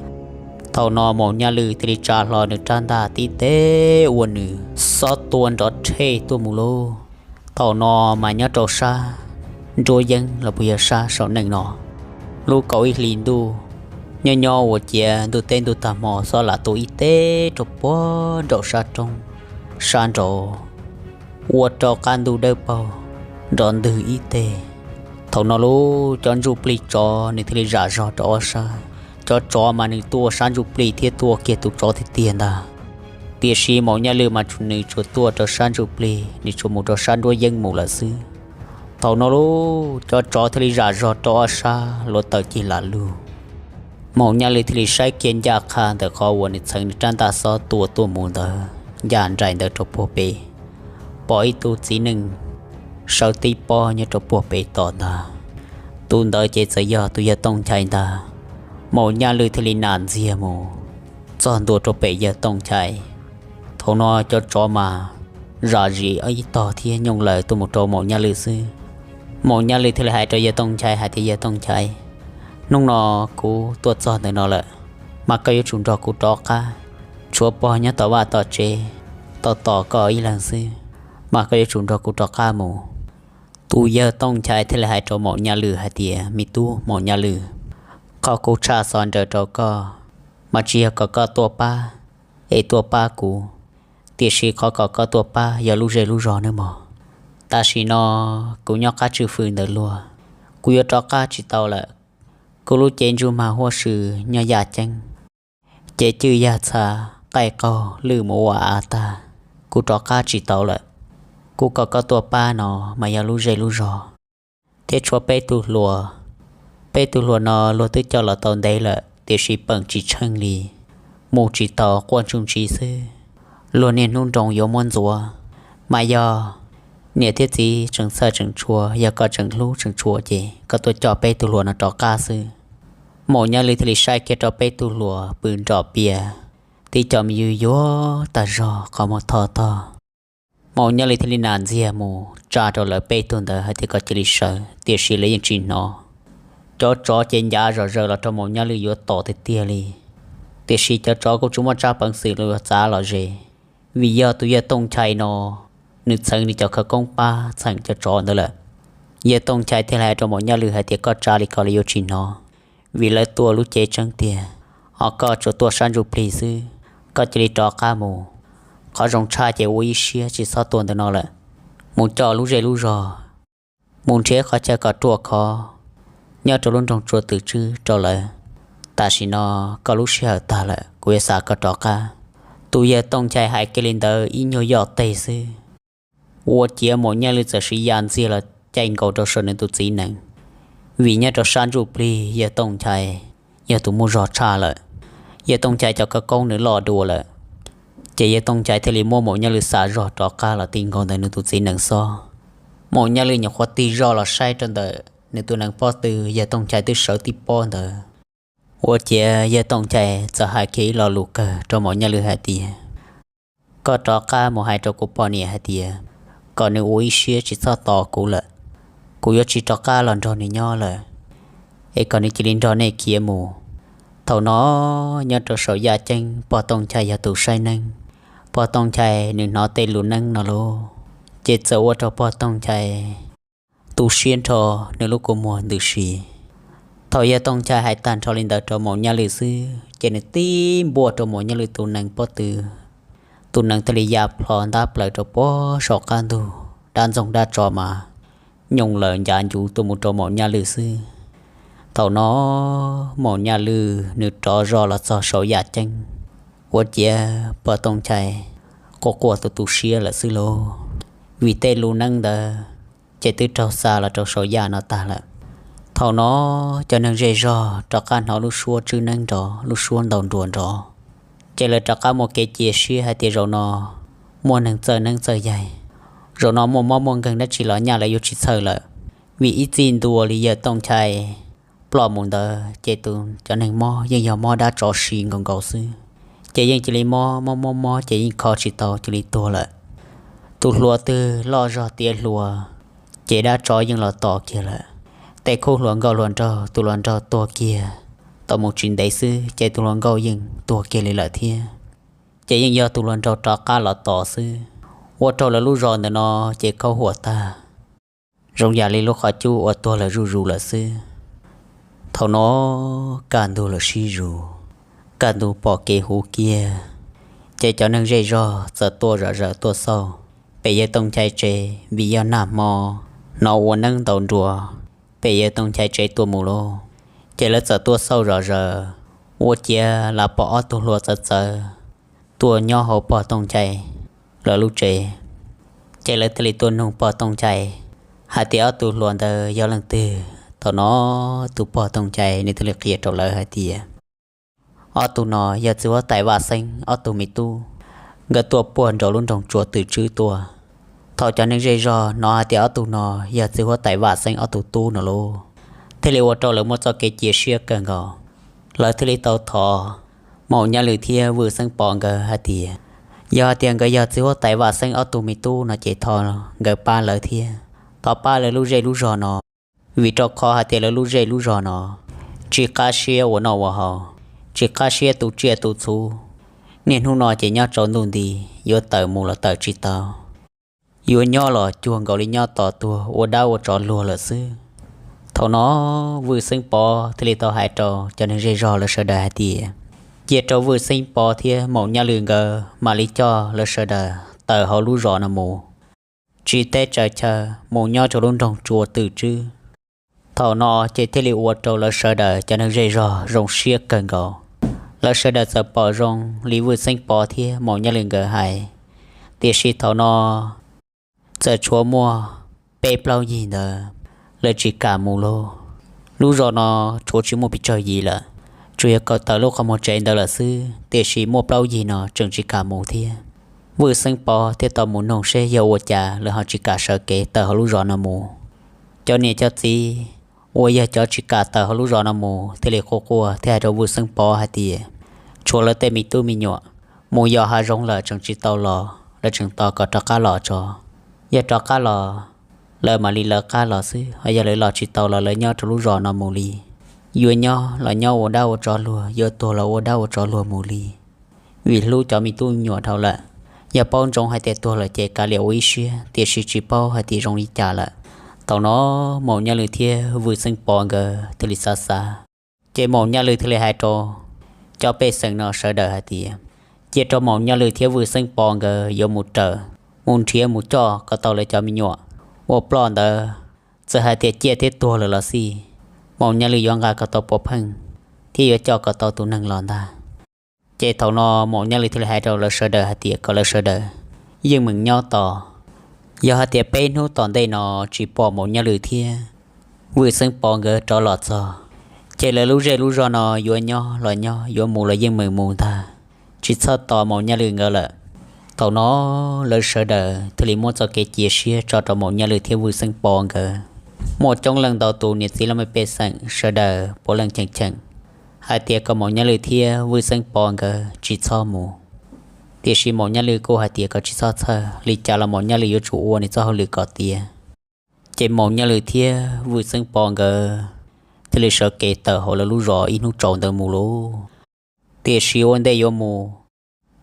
Thaum no Maum Nyaj Lwj thiaj li tsa hlo nws rab ntaj tib teb ua nws xob tua nrov rhej tuaj mus lauj. Thaum no mas nyob rau sab nruab yeeb los puas yog sab saum neej no, lub kaum ib hlis ntuj, nyob nyob ua ciav ntuj teb ntuj tag hmo xob lam tu ib teb rau puag nraum sab roob sab nraud, ua rau qab ntuj dawb paug nrov ntwg ib teg. Thaum no lauj, cov ntsuj plig tsov nws thiaj li zam zog rau ob sab. Cov tsov mas nws tuaj sab ntsuj plig thiab tuaj kiag tus tsov tiag tiag ntag. Tiam sis Maum Nyaj Lwj mas nws tsuas tuaj rau sab ntsuj plig, nws tsuas mus rau sab nruab yeeb mus lawm xwb. Thaum no lauj, cov tsov thiaj li zam zog rau ob sab hluav taws cig lam lug. Maum Nyaj Lwj thiaj li saib kiag ncaj qha ntawm qhov uas nws txheev nws rab ntaj xob tua tuaj mus ntawd, ncaj nraim ntawd rau puag pem, pom ib tug txiv neej sawv tib pob nyob rau puag pem tom ntag. Tus ntawd ces txawm yog tus yawg Tooj Nchai ntag. Maum Nyaj Lwj thiaj li nam ntxiag mus txog ntua rau pem yawg Tooj Nchai. Thaum no cov tsov mas zam zis ib tog thiab nyooj laws tuaj mus rau Maum Nyaj Lwj xwb. Maum Nyaj Lwj thiaj li hais rau yawg Tooj Nchai hais tias, Yawg Tooj Nchai, hnub no kuv tuaj txog ntawm no lawm, mas koj yuav tsum nrog kuv rov qab. Tshuav pog nyob tom vaj tom tsev tos tos koj ib leeg xwb, mas koj yuav tsum nrog kuv rov qab mus. Tus yawg Tooj Nchai thiaj li hais rau Maum Nyaj Lwj hais tias, Me tub Maum Nyaj Lwj, qhov kuv tshaj xov nraws rau koj mas tsis yog kom koj tuaj pab es tuaj pab kuv, tiam sis qhov kom koj tuaj pab yog lub zej lub zog nawb mog. Tam sim no kuv nyob qab tswj fwm ntawm luag, kuv yuav rov qab tsis tau lawm. Kuv lub cev ntsug mag huab sw nyob yaj ceeb, cev cwj yaj txha, qaij qaug lwj mus ua av tag, kuv rov qab tsis tau lawm. Kuv kom koj tuaj pab no mas yog lub zej lub zog, thiab tshuav peb tug hluas. Peb tug hluas no luag twb coj los tau ntev lawm tiam sis peem tsis tsheej li, mus tsis tau, quaj ntsuj ntsis xwb. Luag niaj hnub nroo yuav muab ntxuav, mas yog niam thiab txiv tseem txhawj tseem tshua, yog koj tseem hlub tseem tshua ces koj tuaj coj peb tug hluas no rov qab xwb. Maum Nyaj Lwj thiaj li saib kiag rau peb tug hluas pw nrom pias, tib co me yug yuav tag zog qhov muag tho tog. Maum Nyaj Lwj thiaj li nam ntxiag mus tsa rau lawv peb tug ntawd hais tias kom cia li sawv, tiam sis lawv yeej tsis hnov. Cov tsov ces ncav zom zaws los rau Maum Nyaj Lwj yuav tom tiag tiag li, tiam sis cov tsov kuj tsis muaj tsab peev xwm los yuav txav los ze, vim yog tus yawg Tooj Nchai no nws txheev nws cov khawv koob pab txheem cov tsov ntawd lawm. Yawg Tooj Nchai thiaj li hais rau Maum Nyaj Lwj hais tias, Koj tsa li ko los yuav tsis hnov, vim lawv tuaj lub cev tseeb tiag, ho koj tsuas tuaj sab ntsuj plig xwb. Koj cia li rov qab mus, qhov zoo tshaj ces ua ib siab tsis txhob tuaj ntawm no lawm. mus coj lub zej lub zog, mus nrhiav qhov chaw kom ruaj khov nyob rau lub nroog Tsua Twm Tswb rau lawv. Tam sim no koj lub sij hawm tag lawm, kuv yuav xa koj rov qab. Tus yawg Tooj Nchai hais kiag li ntawd ib nyuag yoj teg xwb, ua ciav Maum Nyaj Lwj txawm siv ya ntxiag los caij nkaus rau saum nws tus txiv nees. Vim nyob rau sab ntsuj plig yawg Tooj Nchai yog tus muaj zog tshaj lawm, yawg Tooj Nchai cov khawv koob nws loj dua lawm, ces yawg Tooj Nchai thiaj li muab Maum Nyaj Lwj xa zog rov qab los ti nkaus ntawm nws tus txiv nees xwb. Maum Nyaj Lwj nyuam qhuav tig zog los saib rau ntawm nws tus nees pob tw, yawg Tooj Nchai twb sawv tib pob ntawd. Ua ciav yawg Tooj Nchai txawm hais kiag ib lo lus kawg rau Maum Nyaj Lwj hais tias, koj rov qab mus hais rau kuv poj niam hais tias kom nws ua ib siab tsis txhob tos kuv lawm, kuv yuav tsis rov qab los nrog nws nyob lawm, es kom nws cia li nrog nej khiav mus. Thaum no nyob rau saum yaj ceeb pog Tooj Nchai yog tus saib neeb, pog Tooj Nchai nws hnov tej lus neeb no lauj, ces txawm ua rau pog Tooj Nchai tu siab nrho, nws lub kua muag ntws si. Thaum yawg Tooj Nchai hais tag nrho li ntawd rau Maum Nyaj Lwj xwb ces nws tib npuaj rau Maum Nyaj Lwj tus nees pob tw, tus nees thiaj li ya plho ntab plaws rau pem saum qab ntug, dab ntxoog dab tsov mas nyooj lawm ncav ncuv tuaj mus rau Maum Nyaj Lwj xwb. Thaum no Maum Nyaj Lwj nws rov zog los txog saum yaj ceeb, ua ciav pog Tooj Nchai quaj quaj tu tu siab lawm xwb lauj, vim tej lus neeb ntawd ces twb raug xa los rau saum yaj no tag lawm. Thaum no cov neeg zej zog rov qab hnov lub suab tswb neeb nrov, lub suab ntaus nruas nrov, ces lawv rov qab muaj kev cia siab hais tias zaum no muaj neeg txawj neeb txawj yaig, zaum no muaj mob muaj nkeeg dab tsi los nyaj lawv yuav tsis txhawj lawm. Vim ib txij ntua li yawg Tooj Nchai ploj mus ntawd ces tus cov neeg mob yeej yog mob dab tsov si nkaus nkaus xwb, ces yeej cia li mob mob mob mob ces yeej kho tsis tau cia li tuag lawm. Tus hluas twg loj zog tiav hluas, ces dab tsov yeej los tos kiag lawm. Tej khub hluas nkauj hluas nraug, tus hluas nraug tuag kiag tau mus tsis ntev xwb ces tus hluas nkauj yeej tuag kiag li lawm thiab, ces yeej yog tus hluas nraug rov qab los tos xwb. Ua rau lawv lub zos ntawm no ces khaub huam tag, zoo yam li lub qhov cub uas tuag lawm zuj zus lawm xwb. Thaum no kaj ntug los sib zus, kaj ntug pom kev huv kiag, ces cov neeg zej zog txawm tuaj zom zaws tuaj xauj pem yawg Tooj Nchai tsev, vim yog nag hmo hnov ua neeb ntaus nruas pem yawg Tooj Nchai tsev tuaj mus lauj, ces lawv txawm tuaj xauj zom zaws, ua ciav lam pom ob tug hluas txawv txawv tuaj nyob hauv pog Tooj Nchai lawv lub tsev. Ces lawv thiaj li tuaj nug pog Tooj Nchai hais tias ob tug hluas ntawd yog leej twg. Thaum no tus pog Tooj Nchai nws thiaj li qhia rau lawv hais tias ob tug no yog txiv huab tais Vaj Xeeb ob tug me tub, nkawd tuaj puag nraum lub nroog Tsua Twm Tswb tuaj. Thaum cov neeg zej zog hnov hais tias ob tug no yog txiv huab tais Vaj Xeeb ob tug tub no lauj, thiaj li ua rau lawv muaj txoj kev cia siab kawg nkaus. Lawv thiaj li tau thov Maum Nyaj Lwj thiab Vwj Xeeb Pov nkawd hais tias yog hais tias nkawd yog txiv huab tais Vaj Xeeb ob tug me tub no ces thov nkawd pab lawv thiab, thov pab lawv lub zej lub zog no. Vim rau qhov hais tias lawv lub zej lub zog no tsis qab siab ua noj ua haus, tsis qab siab tu tsiaj tu txhuv. Niaj hnub no ces nyob tsaus ntuj nti, yuav tawm mus los tawm tsis tau, yuav nyob los cuag nkaus li nyob tos tuag ua dab ua tsov luag lawm xwb. Thaum no Vwj Xeeb Pov thiaj li tau hais rau cov neeg zej zog lawv sawv daws hais tias cia rau Vwj Xeeb Pov thiab Maum Nyaj Lwj nkawd mam li coj lawv sawv daws tawm hauv lub zos no mus, tsis teb tsaws chaw mus nyob rau lub nroog Tsua Twm Tswb. Thaum no ces thiaj li ua rau lawv sawv daws cov neeg zej zog zoo siab kawg nkaus. Lawv sawv daws txawm pom zoo li Vwj Xeeb Pov thiab Maum Nyaj Lwj nkawd hais, tiam sis thaum no txawm tshuav muaj peb plaub yig ntawd lawv tsis kam mus lauj. Lub zos no tshuav tsis muaj pes tsawg yim lawm, tsuas yog kom tawm lub qhov muag tsev ntawd lawm xwb, tiam sis muaj plaub yig no tseem tsis kam mus thiab. Vwj Xeeb Pov thiaj tau mus nug seb yog ua cas lawv ho tsis kam sawv kev tawm hauv lub zos no mus. Cov niam cov txiv uas yog cov tsis kam tawm hauv lub zos no mus thiaj li quaj quaj thiab hais rau Vwj Xeeb Pov hais tias tshuav lawv tej me tub me nyuam mus yos hav zoov lawm tseem tsis tau los, lawv tseem tos kom rov qab los tso. Yog rov qab los, lawv mam li lawv qab los xwb, ho yog lawv los tsis tau los lawv nyob rau lub zos no mus li. Yuav nyob los nyob ua dab ua tsov luag, yuav tuag los ua dab ua tsov luag mus li. Vim hlub cov me tub me nyuam dhau lawm, yog paub ntsoov hais tias tuag lawm ces kav liam ua ib siab, tiam sis tsis paub hais tias zoo li cas lawm. Thaum no Maum Nyaj Lwj thiab Vwj Xeeb Pov nkawd thiaj li xav xav, ces Maum Nyaj Lwj thiaj li hais rau cov pej xeem no sawv daws hais tias cia rau Maum Nyaj Lwj thiab Vwj Xeeb Pov nkawd yuav mus raws mus nrhiav mus coj kom tau lawv cov me nyuam. Ua ploj ntawd, txawm hais tias ciaj thiab tuag lawm los xij, Maum Nyaj Lwm yuav nqa kom tau puav pheej thiab yuav coj kom tau tus neeg los ntag. Ces thaum no Maum Nyaj Lwm thiaj li hais rau lawv sawv daws hais tias kom lawv sawv daws yeej meem nyob tos. Yog hais tias peb hnub tom ntej no tsis pom Maum Nyaj Lwm thiab Vwj Xeeb Pov nkawd rov los txog, ces lawv lub zej lub zog no yuav nyob los nyob, yuav mus los yeej meem mus ntag, tsis txhob tos Maum Nyaj Lwm nkawd lawm. Thaum no lawv sawv daws thiaj li muab txoj kev cia siab tso rau Maum Nyaj Lwm thiab Vwj Xeeb Pov nkawd. Muaj coob leej ntau tus niam txiv laj mej pej xeem sawv daws puav leej cheem cheem hais tias kom Maum Nyaj Lwm thiab Vwj Xeeb Pov nkawd tsis txhob mus. Tiam sis Maum Nyaj Lwm kuj hais tias kom tsis txhob txhawj, li cas los Maum Nyaj Lwm yuav tsum ua nws txoj hauj lwm kom tiav. Ces Maum Nyaj Lwm thiab Vwj Xeeb Pov nkawd thiaj li sawv kev tawm hauv lawv lub zos ib hnub tsaus ntawd mus lauj. Tiam sis ua ntej yuav mus,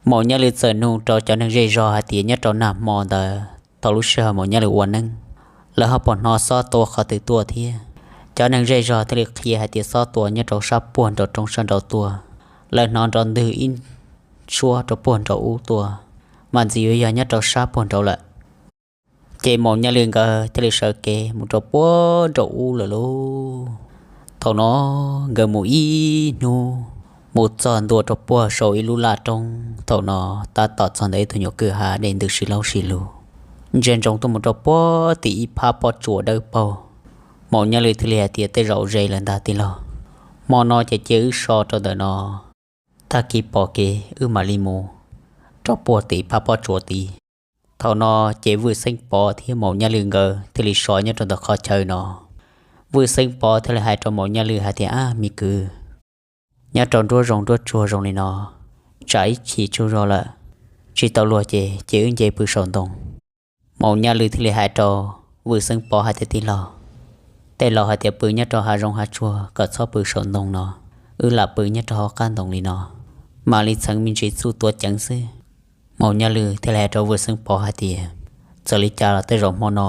Maum Nyaj Lwm txawm nug rau cov neeg zej zog hais tias nyob rau nag hmo ntawd thaum lub sij hawm Maum Nyaj Lwm ua neeb, lawv ho puas hnov xob tua qhov twg tuaj thiab. Cov neeg zej zog thiaj li qhia hais tias xob tua nyob rau sab puag nraum roob sab nraud tuaj, lawv hnov nrov ntwg ib suab rau puag nraum ub tuaj, mas ntxim yuav yog nyob rau sab puag nraud lawm. Ces Maum Nyaj Lwm nkawd thiaj li sawv kev mus rau puag nraum ub lawm lauj. Thaum no nkawd mus ib hnub, mus txog ntua rau puag saum ib lub laj roob, thaum no tab tom txog ntawm ib tug nyuam kwj ha dej ntws sib laub sib lug, ntsia ntsoov tuaj mus rau puag tim ib phab pob tsuas dawb paug. Maum Nyaj Lwm thiaj li hais tias tej zaum ze lawm ntag tij laug, hmo no ces cia wb so rau ntawm no, tag kis pom kev wb mam li mus rau puag tim phab pob tsuas tid. Thaum no ces Vwj Xeeb Pov thiab Maum Nyaj Lwm nkawd thiaj li so nyob rau ntawm qhov chaw no. Vwj Xeeb Pov thiaj li hais rau Maum Nyaj Lwm hais tias, Ab me kwv, nyob rau nruab zoov nruab tsuag zoo li no, tsam ib chim tsaug zog lawm, tsis tau luag ces ces wb nce pw saum ntoo. Maum Nyaj Lwm thiaj li hais rau Vwj Xeeb Pov hais tias, tij laug, tej laus hais tias pw nyob rau hav zoov hav tsuag kom txhob pw saum ntoo no, wb lam pw nyob rau hauv qab ntoo li no, mam li txheev me ntsis txuj tua ceev xwb. Maum Nyaj Lwm thiaj li hais rau Vwj Xeeb Pov hais tias, txawm li cas los tej zaum hmo no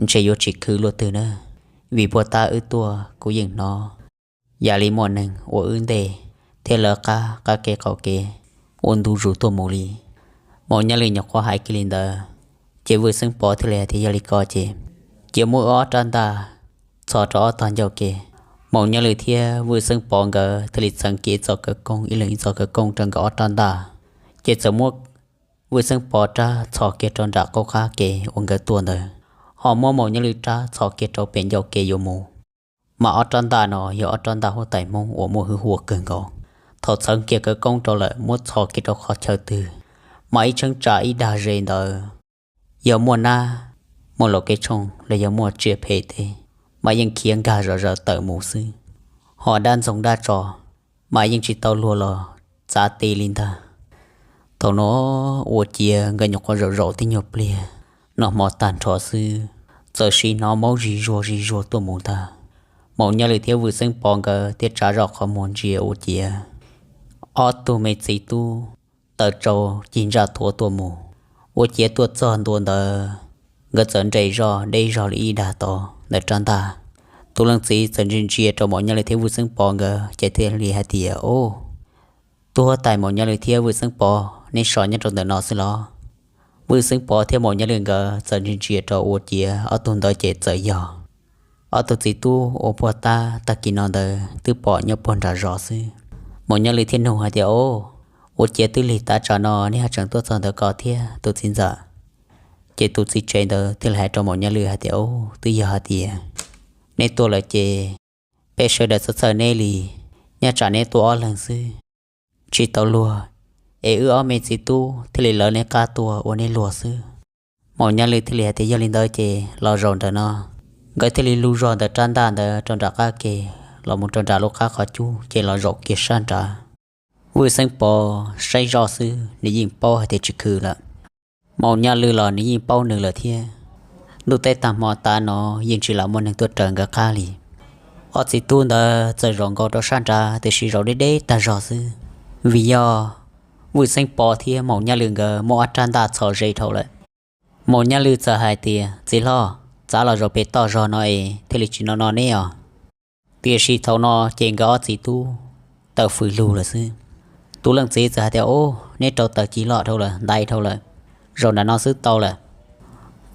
ntshe yuav tsis khwv luaj twg na, vim puag ta wb tuaj kuv yeej hnov yam li muaj neeg ua wb ntej thiab lawv qab qab kev qaum kev ua ntu zus tuaj mus li. Maum Nyaj Lwm nyuam qhuav hais kiag li ntawd, ces Vwj Xeeb Pov thiaj li hais tias, yog li ko ces cia muab wb ob rab ntaj txhos rau ob tog ncauj ke. Maum Nyaj Lwm thiab Vwj Xeeb Pov nkawd thiaj li txheev kiag ib txoj khawv koob, ib leeg ib txoj khawv koob rau nkawd ob rab ntaj, ces txawm muab Vwj Xeeb Pov rab txhos kiag rau nram qab qab ke uas nkawd tuaj ntawd, ho muab Maum Nyaj Lwm rab txhos kiag rau pem ncauj ke yuav mus. Mas ob rab ntaj no yog ob rab ntaj huab tais Hmoob uas muaj hwj huam kawg nkaus. Thaum txheev kiag khawv koob rau lawm muab txhos kiag rau qhov chaw twg, mas ib cheeb tsam ib dag ze ntawd, yog muaj nab, muaj laus kev tshooj los yog muaj tsiaj phem tej, mas yeej khiav nkag zom zaws tawm mus xwb. Ho dab ntxoog dab tso, mas yeej tsis tau luag los txav ti li ntag. Thaum no ua ciav nkawd nyuam qhuav zaum zaum tib nyuag pliag, noj hmo tag nrho xwb, txawm sim hnov maub zig zuag zig zuag tuaj mus ntag. Maum Nyaj Lwm thiab Vwj Xeeb Pov nkawd thiaj tsa zoj qhov muag ntsia ua ciav ob tug me txiv tub taws tsau cig ntsaj thuav tuaj mus. Ua ciav tuaj txog ntua ntawd, nkawd txawm nres zog deb zog li ib dag tod ntawm rab ntaj. Tus leej txiv txawm ntsia ntsia rau Maum Nyaj Lwm thiab Vwj Xeeb Pov nkawd ces thiaj li hais tias, o, tub huab tais Maum Nyaj Lwm thiab Vwj Xeeb Pov, neb so nyob rau ntawm no xwb los? Vwj Xeeb Pov thiab Maum Nyaj Lwm nkawd txawm ntsia ntsia rau ua ciav ob tug ntawd ces txawm yog ob tug txiv tub uas puag ta tag kis no ntawd twb pom nyob puag nram zos xwb. Maum Nyaj Lwm thiaj nug hais tias, o, ua ciav twb lig tav tsam no neb ho tseem tuaj txog ntawm ko thiab tus txiv ntxawm? Ces tus txiv tsev ntawd thiaj li hais rau Maum Nyaj Lwm hais tias, o, twb yog hais tias neb tuaj lawm ces peb sawv daws txhawj txhawj neb li, nyob tsam neb tuaj ob leeg xwb, tsis tau luag, es wb ob me txiv tub thiaj li lawv neb qab tuaj ua neb luag xwb. Maum Nyaj Lwm thiaj li hais tias, yog li ntawd ces los zaum ntawm no. Nkawd thiaj li lug zog ntawm rab ntaj ntawd rau nram qab ke, los mus rau nram lub qab qhov cub ces los zaum kiag sab nrad. Vwj Xeeb Pov saib zoj xwb nws yeej paub hais tias tsis khwv lawm. Maum Nyaj Lwm los nws yeej paub nws lawm thiab. Ntuj teb tag hmo tav no yeej tsis lam muaj neeg tuaj raws nkawd qab li. Ob txiv tub ntawd txawm zaum nkaus rau sab nrad tiam sis zaum deb deb tag zog xwb, vim yog Vwj Xeeb Pov thiab Maum Nyaj Lwm nkawd muab ob rab ntaj txhos ze dhau lawm. Maum Nyaj Lwm txawm hais tias, txiv hlob, txav los zaum pem toj zog no es thiaj li tsis no no neb os. Tiam sis thaum no ces nkawd ob txiv tub tawm fws lug lawm xwb. Tus leej txiv txawm hais tias, o, neb rau taws ci loj dhau lawm, ntaiv dhau lawm. zaum nram no xwb tau lawm.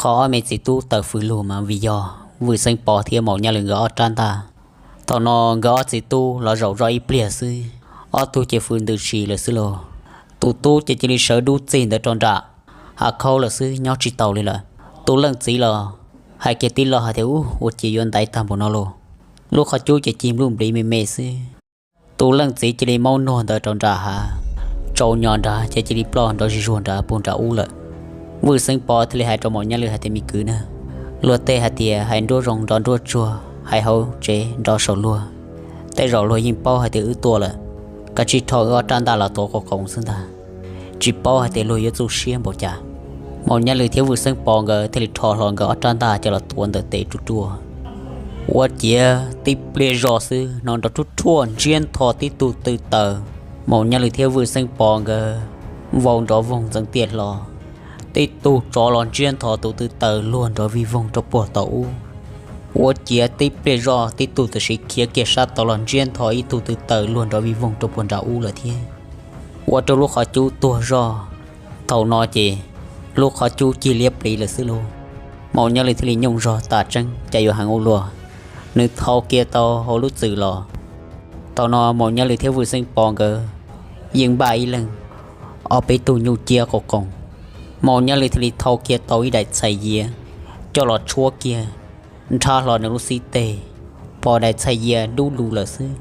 Qhov ob me txiv tub tawm fws lug mas vim yog Vwj Xeeb Pov thiab Maum Nyaj Lwm nkawd ob rab ntaj. Thaum no nkawd ob txiv tub los zaum zoj ib pliag xwb, ob tug ces fws ntws si lawm xwb lauj. Tus tub ces cia li sawv dub txig ntawd rau nram hav khaub lawm xwb, nyob tsis taus li lawm. Tus leej txiv los hais kiag tib lo hais tias, Ub, ua cas yuav ntaiv tag npaum no lauj? Lub qhov cub ces cig npluj npliv me me xwb. Tus leej txiv cia li maub nuag ntawd rau nram hav, tsaus nyo nrad ces cia li ploj nrov zig zuag nrad puag nram ub lawm. Vwj Xeeb Pov thiaj li hais rau Maum Nyaj Lwm hais tias, Me kwv na, luag tej hais tias hais nruab zoo nrov nruab tsuag, hais hauv tsev nrov saum luag. Tej zaum luag yeej paub hais tias wb tuaj lawm, kav tsij rho wb ob rab ntaj los tuav qoos qoos xwb ntag. Tsis paub hais tias luag yuav txuj siab npaum cas. Maum Nyaj Lwm thiab Vwj Xeeb Pov nkawd thiaj li rho hlo nkawd ob rab ntaj coj los tuav ntawm tes ruaj ruaj. Ua ciav tib pliag zoj xwb hnov nrov ruaj ruaj ntsiab ntho tib tug tw taws. Maum Nyaj Lwm thiab Vwj Xeeb Pov nkawd vau nrov voog ntxeev tiaj hlo. Tib tug tsov los ntsiab ntho tus tw taws luag nrov vij voog rau puag tau ub. Ua ciav tib pliag zoj tib tug tam sim khiav kiag sab tod los ntsiab ntho ib tug tw taws luag nrov vij voog rau puag nram ub lawm thiab. Ua rau lub qhov cub tuag zoj. Thaum no ces lub qhov cub cig liab pliv lawm xwb lauj. Maum Nyaj Lwm thiaj li nyooj zog tas tseeb, cas yuav heev ua luaj. Nws thau kiag tau hauv lub txwm los. Thaum no Maum Nyaj Lwm thiab Vwj Xeeb Pov nkawd yeej npaj ib leeg ob peb tug nyuj ciab qoos qoos. Maum Nyaj Lwm thiaj li thau kiag tau ib daim txhais yias coj los tshuab kiag nrhab hlo nws lub xib teg, pom daim txhais yias dub lug lawm xwb.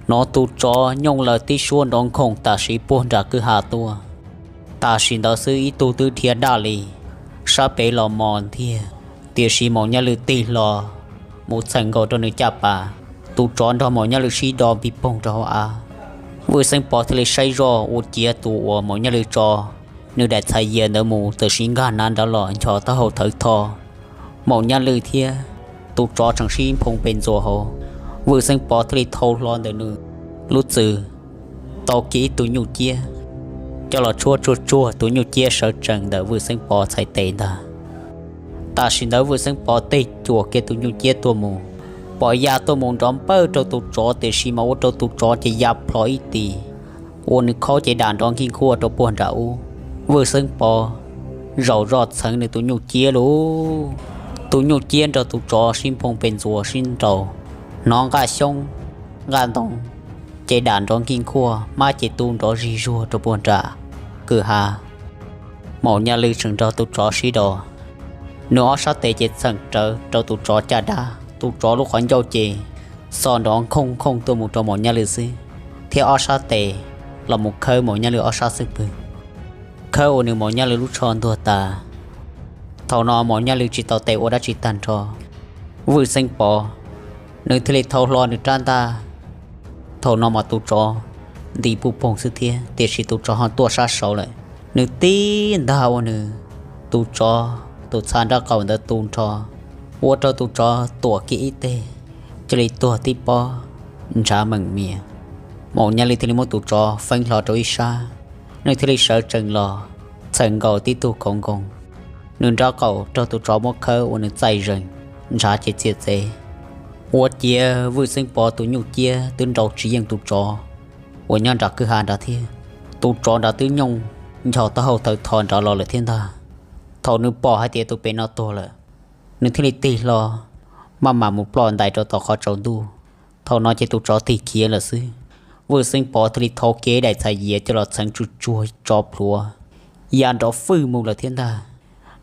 Hnov tus tsov nyooj laws tib suab nrov nkhoom tam sim puag nram kwj ha tuaj. Tam sim ntawd xwb ib tug twb dhia daj li sab pem los mos ntiag, tiam sis Maum Nyaj Lwm tig hlo mus txheem nkaus rau nws caj pas. Tus tsov nrog Maum Nyaj Lwm sib do npig poog rau hauv av. Vwj Xeeb Pov thiaj li saib zoj ua ciav tus uas Maum Nyaj Lwm tso nws daim txhais yias ntawd mus tam sim nkag nav nrad los nchos taub hau thawv tho. Maum Nyaj Lwm thiab tus tsov tseem sib nphoo pes ntxuas hauv. Vwj Xeeb Pov thiaj li thau hlo ntawm nws lub txwm tau kiag ib tug nyuj ciab coj los tshuab tsuag tsuag tus nyuj ciab sawv tsees ntawm Vwj Xeeb Pov txhais tes ntag. Tam sim ntawd Vwj Xeeb Pov teg cuam kiag tus nyuj ciab tuaj mus, pom ya tuaj mus nrov npawj rau tus tsov, tiam sis mas ua rau tus tsov ces ya plho ib tis, ua nws khaub ces dam nrov nkij nkuaj rau puag nram ub. Vwj Xeeb Pov zaum zoj txheev nws tus nyuj ciab lauj. Tus nyuj ciab nrog tus tsov sib nphoo pes ntxuas sib nraus, hnov nqaj xyoob nqaj ntoo ces dam nrov nkij nkuaj, mab ces tu nrov zig zuag rau puag nram kwj ha. Maum Nyaj Lwm tseem nrog tus tsov sib do, nws ob sab tes ces txheem rawv rau tus tsov caj dab, tus tsov lub qhov ncauj ces xo nrov nkhooj nkhooj tuaj mus rau Maum Nyaj Lwm xwb, thiab ob sab tes los mus khawb Maum Nyaj Lwm ob sab xwb pwg, khawb ua nws Maum Nyaj Lwm lub tsho ntuag tas. Thaum no Maum Nyaj Lwm tsis tau tes ua dab tsi tag nrho, Vwj Xeeb Pov nws thiaj li thau hlo nws rab ntaj. Thaum no mas tus tsov nti puj poog xwb thiab, tiam sis tus tsov ho tuaj sab saud lawm. Nws tib ntag ua nws tus tsov tus txha nraub qaum ntawd tu nrho, ua rau tus tsov tuam kiag ib teg, cia li tuag tib pob ntshav meem mias. Maum Nyaj Lwm thiaj li muab tus tsov feeb hlo rau ib sab, nws thiaj li sawv tsees los txheem nkaus tib tug khoov nkoos. Nws nraub qaum raug tus tsov muab khawb ua nws txaij zees, ntshav ces txias txev. Ua ciav Vwj Xeeb Pov tus nyuj ciab twb nrau tsis yeej tus tsov uas nyob nram kwj ha nrad thiab. Tus tsov nrad twb nyooj nchos taub hau thawv tho nrad los lawm thiab ntag. Thaum nws pom hais tias tus pem no tuag lawm, nws thiaj li tig hlo maj mam mus ploj ntais rau tom qhov tsaus ntuj. Thaum no ces tus tsov tig khiav lawm xwb. Vwj Xeeb Pov thiaj li thau kiag daim txhais yias coj los txheev tsuj tsuag tsov plhuav, ya nrov fwj mus lawm thiab ntag.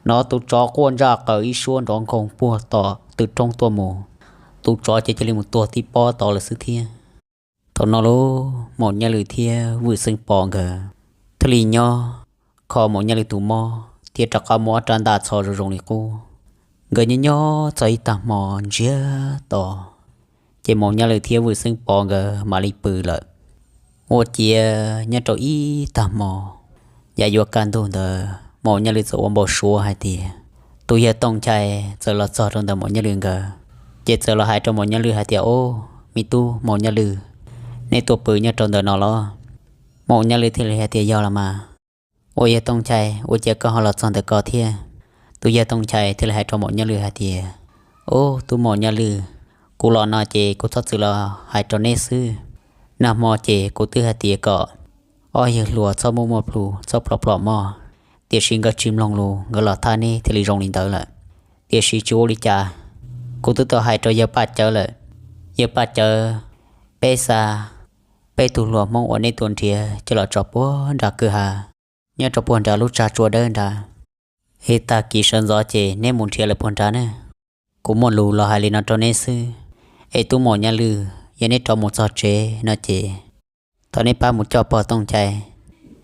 Hnov tus tsov quaj ntsaj qaws ib suab nrov nkhoos puag tom tw roob tuaj mus, tus tsov ces cia li mus tuag tib pob tod lawm xwb thiab. Thaum no lauj, Maum Nyaj Lwm thiab Vwj Xeeb Pov nkawd thiaj li nyob kho Maum Nyaj Lwm tus mob thiab rov qab muab ob rab ntaj txho zoo zoo li qub. Nkawd nyob nyob txog ib tag hmo ntsiag to, ces Maum Nyaj Lwm thiab Vwj Xeeb Pov nkawd mam li pw lawm. Ua ciav nyob rau ib tag hmo, yav yuav kaj ntug ntawd Maum Nyaj Lwm txawm ua npau suav hais tias tus yawg Tooj Nchai txawm los txog rau ntawm Maum Nyaj Lwm nkawd, ces txawm los hais rau Maum Nyaj Lwm hais tias, Au, me tub Maum Nyaj Lwm, nej tuaj pw nyob rau ntawm no los? Maum Nyaj Lwm thiaj li hais tias, Yog los mas. Ua yawg Tooj Nchai, ua cas koj ho los txog ntawm ko thiab? Tus yawg Tooj Nchai thiaj li hais rau Maum Nyaj Lwm hais tias, Au, tub Maum Nyaj Lwm, kuv los no ces kuv txhob txwm los hais rau neb xwb. Nag hmo ces kuv twb hais tias kom ob yawg hluas txhob muaj muaj plhus, txhob plhom plhom mog. tiam sis nkawd tsis mloog lus, nkawd los thaj neb thiaj li zoo li ntawd lawm. Tiam sis tsis ua li cas, kuv twb tau hais rau yawg Paj Cawv lawm. Yawg Paj Cawv, peb xa peb tug hluas Hmoob uas nej tua nrhiav coj los tso puag nram kwj ha, nyob rau puag nram lub tsag tsua dawb nrad. Es tag kis sawv ntxov ces neb mus nrhiav lawm puag nrad na. Kuv muaj lus los hais li no rau neb xwb. Es tub Maum Nyaj Lwj, yog neb rov mus txog tsev no ces thov neb pab mus coj pog Tooj Nchai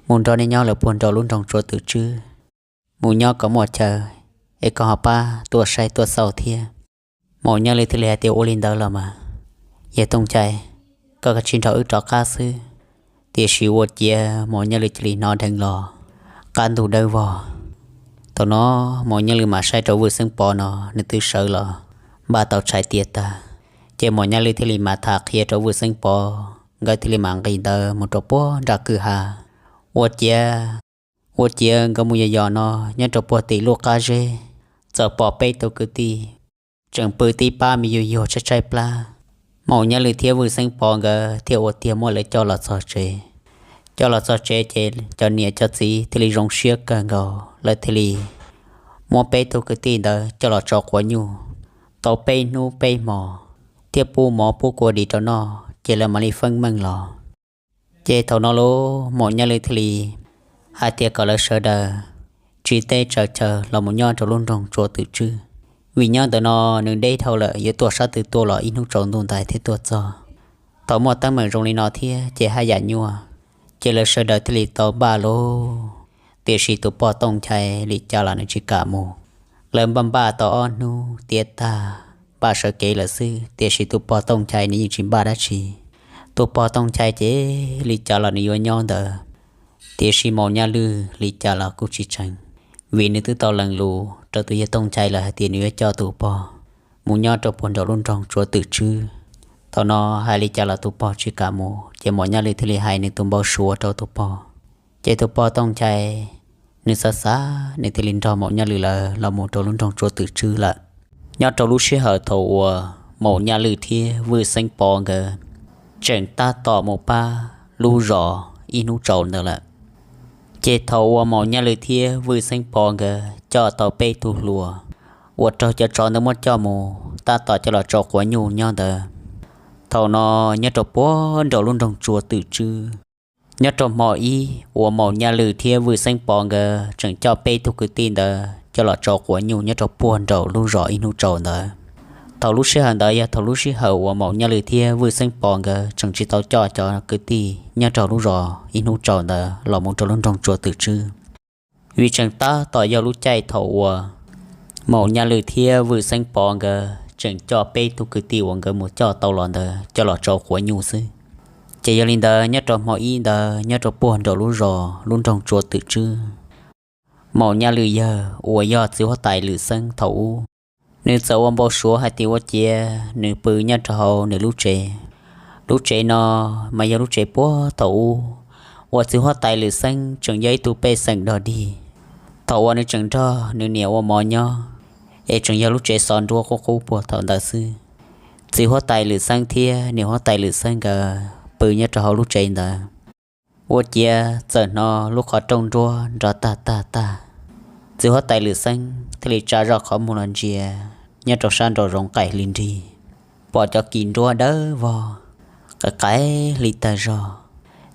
mus nrog nej nyob lawm puag nraum lub nroog Tsua Twm Tswb, mus nyob kom muaj chaw, es koj ho pab tuaj saib tuaj xauj thiab. Maum Nyaj Lwj thiaj li hais tias, ua li ntawd los mas, yawg Tooj Nchai, koj kav tsij nrog wb rov qab xwb. Tiam sis ua ciav Maum Nyaj Lwj cia li hnov dheev los qab ntug dawb vog. Thaum no Maum Nyaj Lwj mam saib rau Vwj Xeeb Pov no nws twb sawv los npaj tau tshais tiav tag, ces Maum Nyaj Lwj thiaj li mam tham qhia rau Vwj Xeeb Pov, nkawd thiaj li mam nqis ntawd mus rau puag nram kwj ha. Ua ciav, ua ciav nkawd mus yos yos no nyob rau puag tim lub qab zeb, txawm pom peb tug kwv tij tseem pw tib pab me yuag yuag tshaib tshaib plab. Maum Nyaj Lwj thiab Vwj Xeeb Pov nkawd thiaj ua tiag muab lawv coj los txog tsev. Coj los txog tsev ces cov niam cov txiv thiaj li zoo siab kawg nkaus, lawv thiaj li muab peb tug kwv tij ntawd coj los tso quav nyuj. Tau peb hnub peb hmos thiab pub mov pub kua dis rau noj ces lawv mam li feeb meej los. Ces thaum no lub Maum Nyaj Lwj thiaj li hais tias kom lawv sawv daws tsiv teb tsaws chaw los mus nyob rau lub nroog Tsua Twm Tswb, vim nyob ntawm no nws deb dhau lawm, yuav tuaj sab twg tuaj los ib hnub tsaus ntuj ntais thiaj tuaj txog. Thaum muaj teeb meem zoo li no thiab ces haj yam nyuaj, ces lawv sawv daws thiaj li tau npaj lauj. Tiam sis tus pog Tooj Nchai li cas los nws tsis kam mus. Lawv npaj npaj tau ob hnub tiav tag, npaj sawv kev lawm xwb, tiam sis tus pog Tooj Nchai nws yeej tsis npaj dab tsi. Tus pog Tooj Nchai ces li cas los nws yuav nyob ntawd, tiam sis Maum Nyaj Lwj li cas los kuj tsis tseev, vim nws twb tau lees lus rau tus yawg Tooj Nchai lawm hais tias nws yuav coj tus pog mus nyob rau puag nraum lub nroog Tsua Twm Tswb. Thaum no hais li cas los tus pog tsis kam mus, ces Maum Nyaj Lwj thiaj li hais nws tus npau suav rau tus pog. Ces tus pog Tooj Nchai nws xav xav nws thiaj li nrog Maum Nyaj Lwj lawv los mus rau lub nroog Tsua Twm Tswb lawm. Nyob rau lub sij hawm thaum uas Maum Nyaj Lwj thiab Vwj Xeeb Pov nkawd tseem tab tom mus pab lub zos ib hnub tsaus ntawd lawm, ces thaum uas Maum Nyaj Lwj thiab Vwj Xeeb Pov nkawd coj tau peb tug hluas uas raug cov tsov ntawd muab coj mus tab tom coj los tso quav nyuj nyob ntawd. Thaum no nyob rau puag nraum lub nroog Tsua Twm Tswb, nyob rau hmo ib uas Maum Nyaj Lwj thiab Vwj Xeeb Pov nkawd tseem coj peb tug kwv tij ntawd coj los tso quav nyuj nyob rau puag nraum lub zos ib hnub tsaus ntawd. Thaum lub sij hawm ntawd yog thaum lub sij hawm uas Maum Nyaj Lwj thiab Vwj Xeeb Pov nkawd tseem tsis tau coj cov kwv tij nyob rau lub zos ib hnub tsaus ntawd los mus rau lub nroog Tsua Twm Tswb, vim tseem tab tom yog lub caij thaum uas Maum Nyaj Lwj thiab Vwj Xeeb Pov nkawd tseem coj peb tug kwv tij uas nkawd mus coj tau los ntawd coj los tso quav nyuj xwb. Ces yog li ntawd nyob rau hmo ib ntawd nyob rau puag nraum lub zos lub nroog Tsua Twm Tswb, Maum Nyaj Lwj yawg uas yog txiv huab tais Lwm Xeeb thaum ub, nws txawm ua npau suav hais tias ua ciav nws pw nyob rau hauv nws lub tsev. Lub tsev no mas yog lub tsev puag thaum ub uas txiv huab tais Lwm Xeeb tseem yog ib tug pej xeem dog dig, thaum uas nws tseem nrog nws niam ua mov nyob, es tseem yog lub tsev xov nruab qub qub puag thaum ntawd xwb. Txiv huab tais Lwm Xeeb thiab niam huab tais Lwm Xeeb nkawd pw nyob rau hauv lub tsev ntawd. Ua ciav txawm hnov lub qhov rooj nruab nrov tag tag tag. Txiv huab tais Lwm Xeeb thiaj li tsa zoj qhov muag los ntsia nyob rau sab nraum zoov qaim hli nrig, pom cov kis nruab dawb vog, qaim qaim hli tag zog.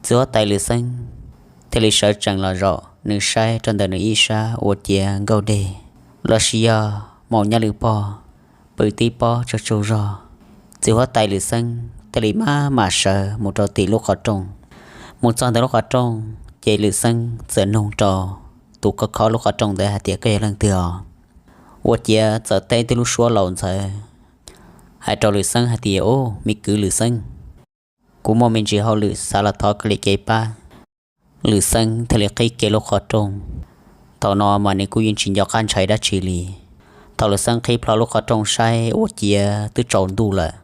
Txiv huab tais Lwm Xeeb thiaj li sawv tsees los zaum, nws saib rau ntawm nws ib sab ua ciav nkauj deg, los sis yog Maum Nyaj Lwj pog pw tib pob tsaug tsaug zog. Txiv huab tais Lwm Xeeb thiaj li maj mam sawv mus rau tim lub qhov rooj. Mus txog ntawm lub qhov rooj ces Lwm Xeeb txawm nug rau tus khov kho lub qhov rooj ntawd hais tias, koj yog leej twg os? Ua ciav txawm teb tib lub suab laus ntxhawv hais rau Lwm Xeeb hais tias, ub, me kwv Lwm Xeeb, kuv muaj me ntsis hauj lwm xav los thov koj li kev pab. Lwm Xeeb thiaj li qhib kiag lub qhov rooj. Thaum no mas nws kuj yeej tsis nco qab ntshai dab tsi li. Thaum Lwm Xeeb qhib plho lub qhov rooj saib ua ciav twb tsaus ntuj lawm,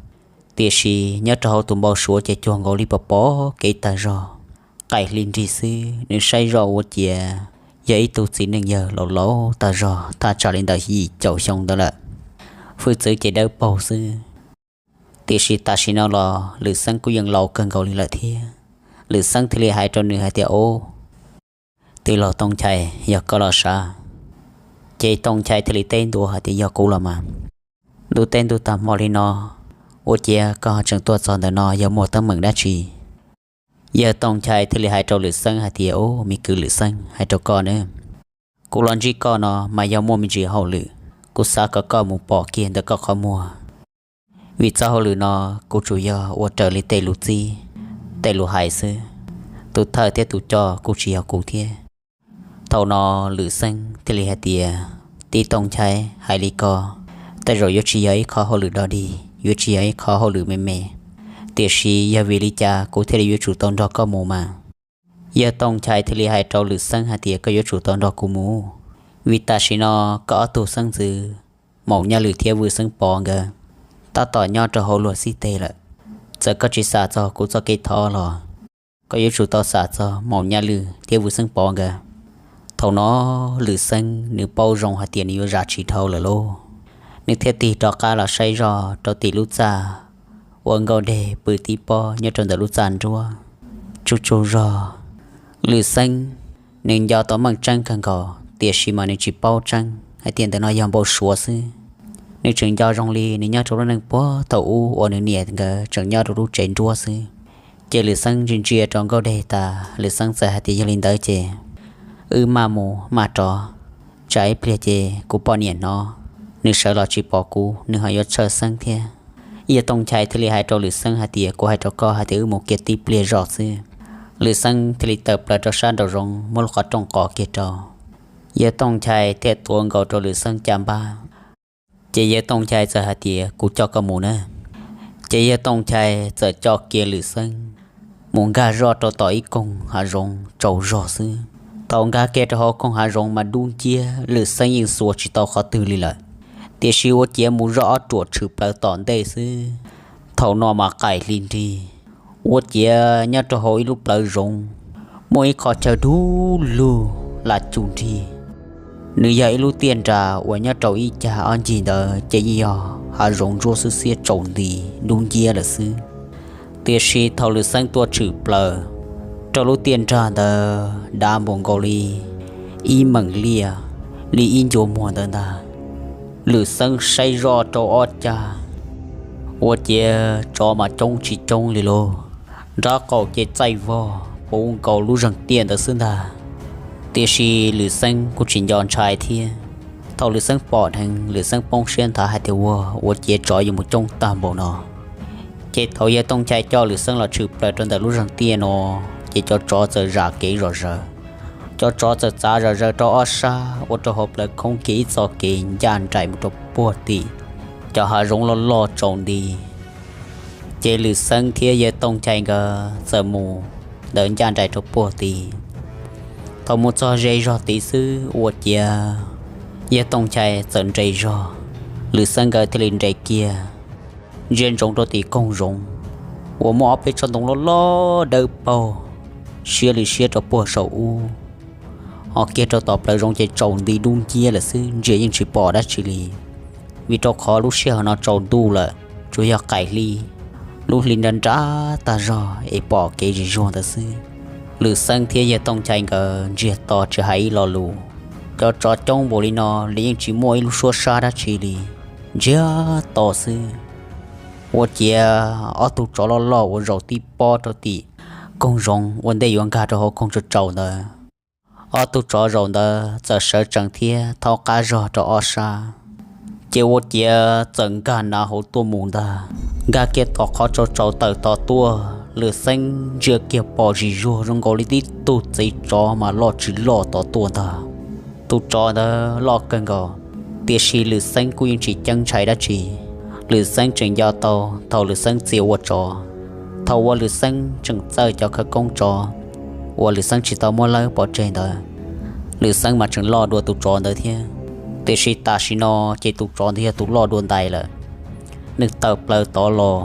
tiam sis nyob rau hauv tus npau suav ces cuag nkaus li pom pom kev tag zog, qaim hli nrig xwb. Nws saib zoj ua ciav yog ib tug txiv neej yawg laus laus tag zog, thaj tsam li ntawm yim caum xyoo ntawd lawm, hwj txwv ces dawb paug xwb. Tiam sis tam sim no los Lwm Xeeb kuj yeej laus kawg nkaus li lawm thiab. Lwm Xeeb thiaj li hais rau nws hais tias, ub, Tij laug Tooj Nchai, yog koj los sav? Ces Tooj Nchai thiaj li teb ntua hais tias, Yog kuv los mas. Ntuj teb ntuj tag hmo li no, ua ciav koj tseem tuaj txog ntawm no yog muaj teeb meem dab tsi? Yawg Tooj Nchai thiaj li hais rau Lwm Xeeb hais tias, Ub, me kwv Lwm Xeeb, hais rau koj ne, kuv los ntsib koj no mas yog muaj me ntsis hauj lwm, kuv xav kom koj mus pom kiag ntawm koj qhov muag. Vim txoj hauj lwm no kuv tsuas yog ua raws li tej lus txib, tej lus hais xwb. Tus thawj thiab tus coj kuj tsis yog kuv thiab. Thaum no Lwm Xeeb thiaj li hais tias, Tij Tooj Nchai, hais li ko, tej zaum yuav tsis yog ib qho hauj lwm dog dig, yuav tsis yog ib qho hauj lwm me me, tiam sis yog vim li cas kuv thiaj li yuav tsum tau nrog koj mus mas? Yawg Tooj Nchai thiaj li hais rau Lwm Xeeb hais tias, Koj yuav tsum tau nrog kuv mus, vim tam sim no koj ob tug xeeb ntxwv Maum Nyaj Lwm thiab Vwj Xeeb Pov nkawd tab tom nyob rau hauv luag xib teg lawm. Txawm koj tsis xam txog kuv txoj kev thov los, koj yuav tsum tau xam txog Maum Nyaj Lwm thiab Vwj Xeeb Pov nkawd. Thaum no Lwm Xeeb nws paub zoo hais tias nws yuav zam tsis dhau lawm lauj, nws thiaj tig rov qab los saib zoj rau tim lub txaj uas Nkauj Dej pw tib pob nyob rau ntawm lub txaj nruab. Tsaug tsaug zog, Lwm Xeeb nws nco tau meej tseeb kawg nkaus, tiam sis mas nws tsis paub tseeb hais tias ntawm no yog npau suav xwb. Nws tseem nco zoo li nws nyob rau lub neej puag thaum ub uas nws niam nkawd tseem nyob rau lub tsev nruab xwb. Ces Lwm Xeeb ntsia ntsia rau Nkauj Dej tas, Lwm Xeeb txawm hais tias, Yog li ntawd ces wb maj mus maj rov, tsam ib pliag ces kuv poj niam hnov, nws sawv los tsis pom kuv, nws ho yuav txhawj xeeb thiab. Yawg Tooj Nchai thiaj li hais rau Lwm Xeeb hais tias, Kuv hais rau koj hais tias wb mus kiag tib pliag zog xwb. Lwm Xeeb thiaj li tawm plaws rau sab nraum zoov muab lub qhov rooj qos kiag rau. Yawg Tooj Nchai thiaj tuav nkaus rau Lwm Xeeb caj npab, ces Yawg Tooj Nchai txawm hais tias, Kuv coj koj mus na. Ces Yawg Tooj Nchai txawm coj kiag Lwm Xeeb mus nkag zoj rau tom ib koog hav zoov tsaus zog xwb. Thaum nkag kiag rau hauv koog hav zoov mas dub nciab, Lwm Xeeb yeej xuas tsis tau qhov twg li lawm, tiam sis ua ciav mus zoj ob ruam tshwm plaws tom ntej xwb. Thaum no mas qaim hli nrig, ua ciav nyob rau hauv ib lub plawv zoov muaj ib qho chaw dub lug lam cum nrig. Nws yog ib lub tiaj nras uas nyob rau ib cag ob ncig ntawd ces yeej yog hav zoov ntsuab xwb xiab tsaus nti dub nciab lawm xwb. Tiam sis thaum Lwm Xeeb tuaj tshwm plaws rau lub tiaj nrag ntawd dav npaum nkaus li ib meem liaj li ib ncua muag ntawd ntag, Lwm Xeeb saib zoj rau ob cag, ua ciav tsov mas coob tsis coob li lauj, nraub qaum ces txaij vog puv nkaus lub zeeg tiaj ntawd xwb ntag. Tiam sis Lwm Xeeb kuj tsis nco ntshai thiab. Thaum Lwm Xeeb pom dheev, Lwm Xeeb poob siab nthav hais tias, Ua, ua ciav tsov yuav mus coob tag npaum no. Ces thaum Yawg Tooj Nchai coj Lwm Xeeb los tshwm plaws rau ntawm lub zeeg tiaj no, ces cov tsov txawm zam kev zom zaws. Cov tsov txawm txav zom zaws rau ob sab ua rau hauv plawv khoob kiag ib txoj kev ncaj nraim mus rau puag tim cov hav zoov loj loj tsaus nti. Ces Lwm Xeeb thiab Yawg Tooj Nchai nkawd txawm mus ntawd ncaj nraim rau puag tid. Thaum mus txog ze zog tid xwb ua ciav Yawg Tooj Nchai txawm nres zog Lwm Xeeb nkawd thiaj li nres kiag, ntsia ntsoov rau tim koog zoov uas muaj ob peb tsob ntoo loj loj dawb paug siab li siab rau puag saum ub. Ho kiag rau tom plawv zoov ces tsaus nti dub nciab lawm xwb, ntsia yeej tsis pom dab tsi li, vim rau qhov lub sij hawm no tsaus ntuj lawm, tsuas yog qaim hli, lub hli nra nrab tag zog es pom kev zis zuag ntawd xwb. Lwm Xeeb thiab Yawg Tooj Nchai nkawd ntsiag to tsis hais ib lo lus. Cov tsov coob npaum li no li yeej tsis muaj ib lub suab sab dab tsi li, ntsiag to xwb. Ua ciav ob tug tsov loj loj uas zaum tib pob rau tim koog zoov ua ntej yuav nkag rau hauv koog tsaus tsaus ntawd, ob tug tsov zaum ntawd txawm sawv tsees thiab thaub qab zog rau ob sab, ces ua ciav txawm nkag nav hauv tuaj mus ntag. Nkag kiag tom qhov tsaus tsaus tawm tod tuaj, Lwm Xeeb ntsia kiag pom zis zuag zoo nkaus li tib tug txiv tsov mas loj tsis loj tod tuaj ntag. Tus tsov ntawd loj kawg nkaus, tiam sis Lwm Xeeb kuj yeej tsis ceeb ntshai dab tsi. Lwm Xeeb tseem nco tau thaum Lwm Xeeb txia ua tsov, thaum uas Lwm Xeeb tseem txawj cov khawv koob tsov uas Lwm Xeeb tsis tau muab lawb pov tseg ntawd, Lwm Xeeb mas tseem loj dua tus tsov ntawd thiab. Tiam sis tam sim no ces tus tsov ntawd yog tus loj dua ntais lawm. Nws tawm plaws tod los,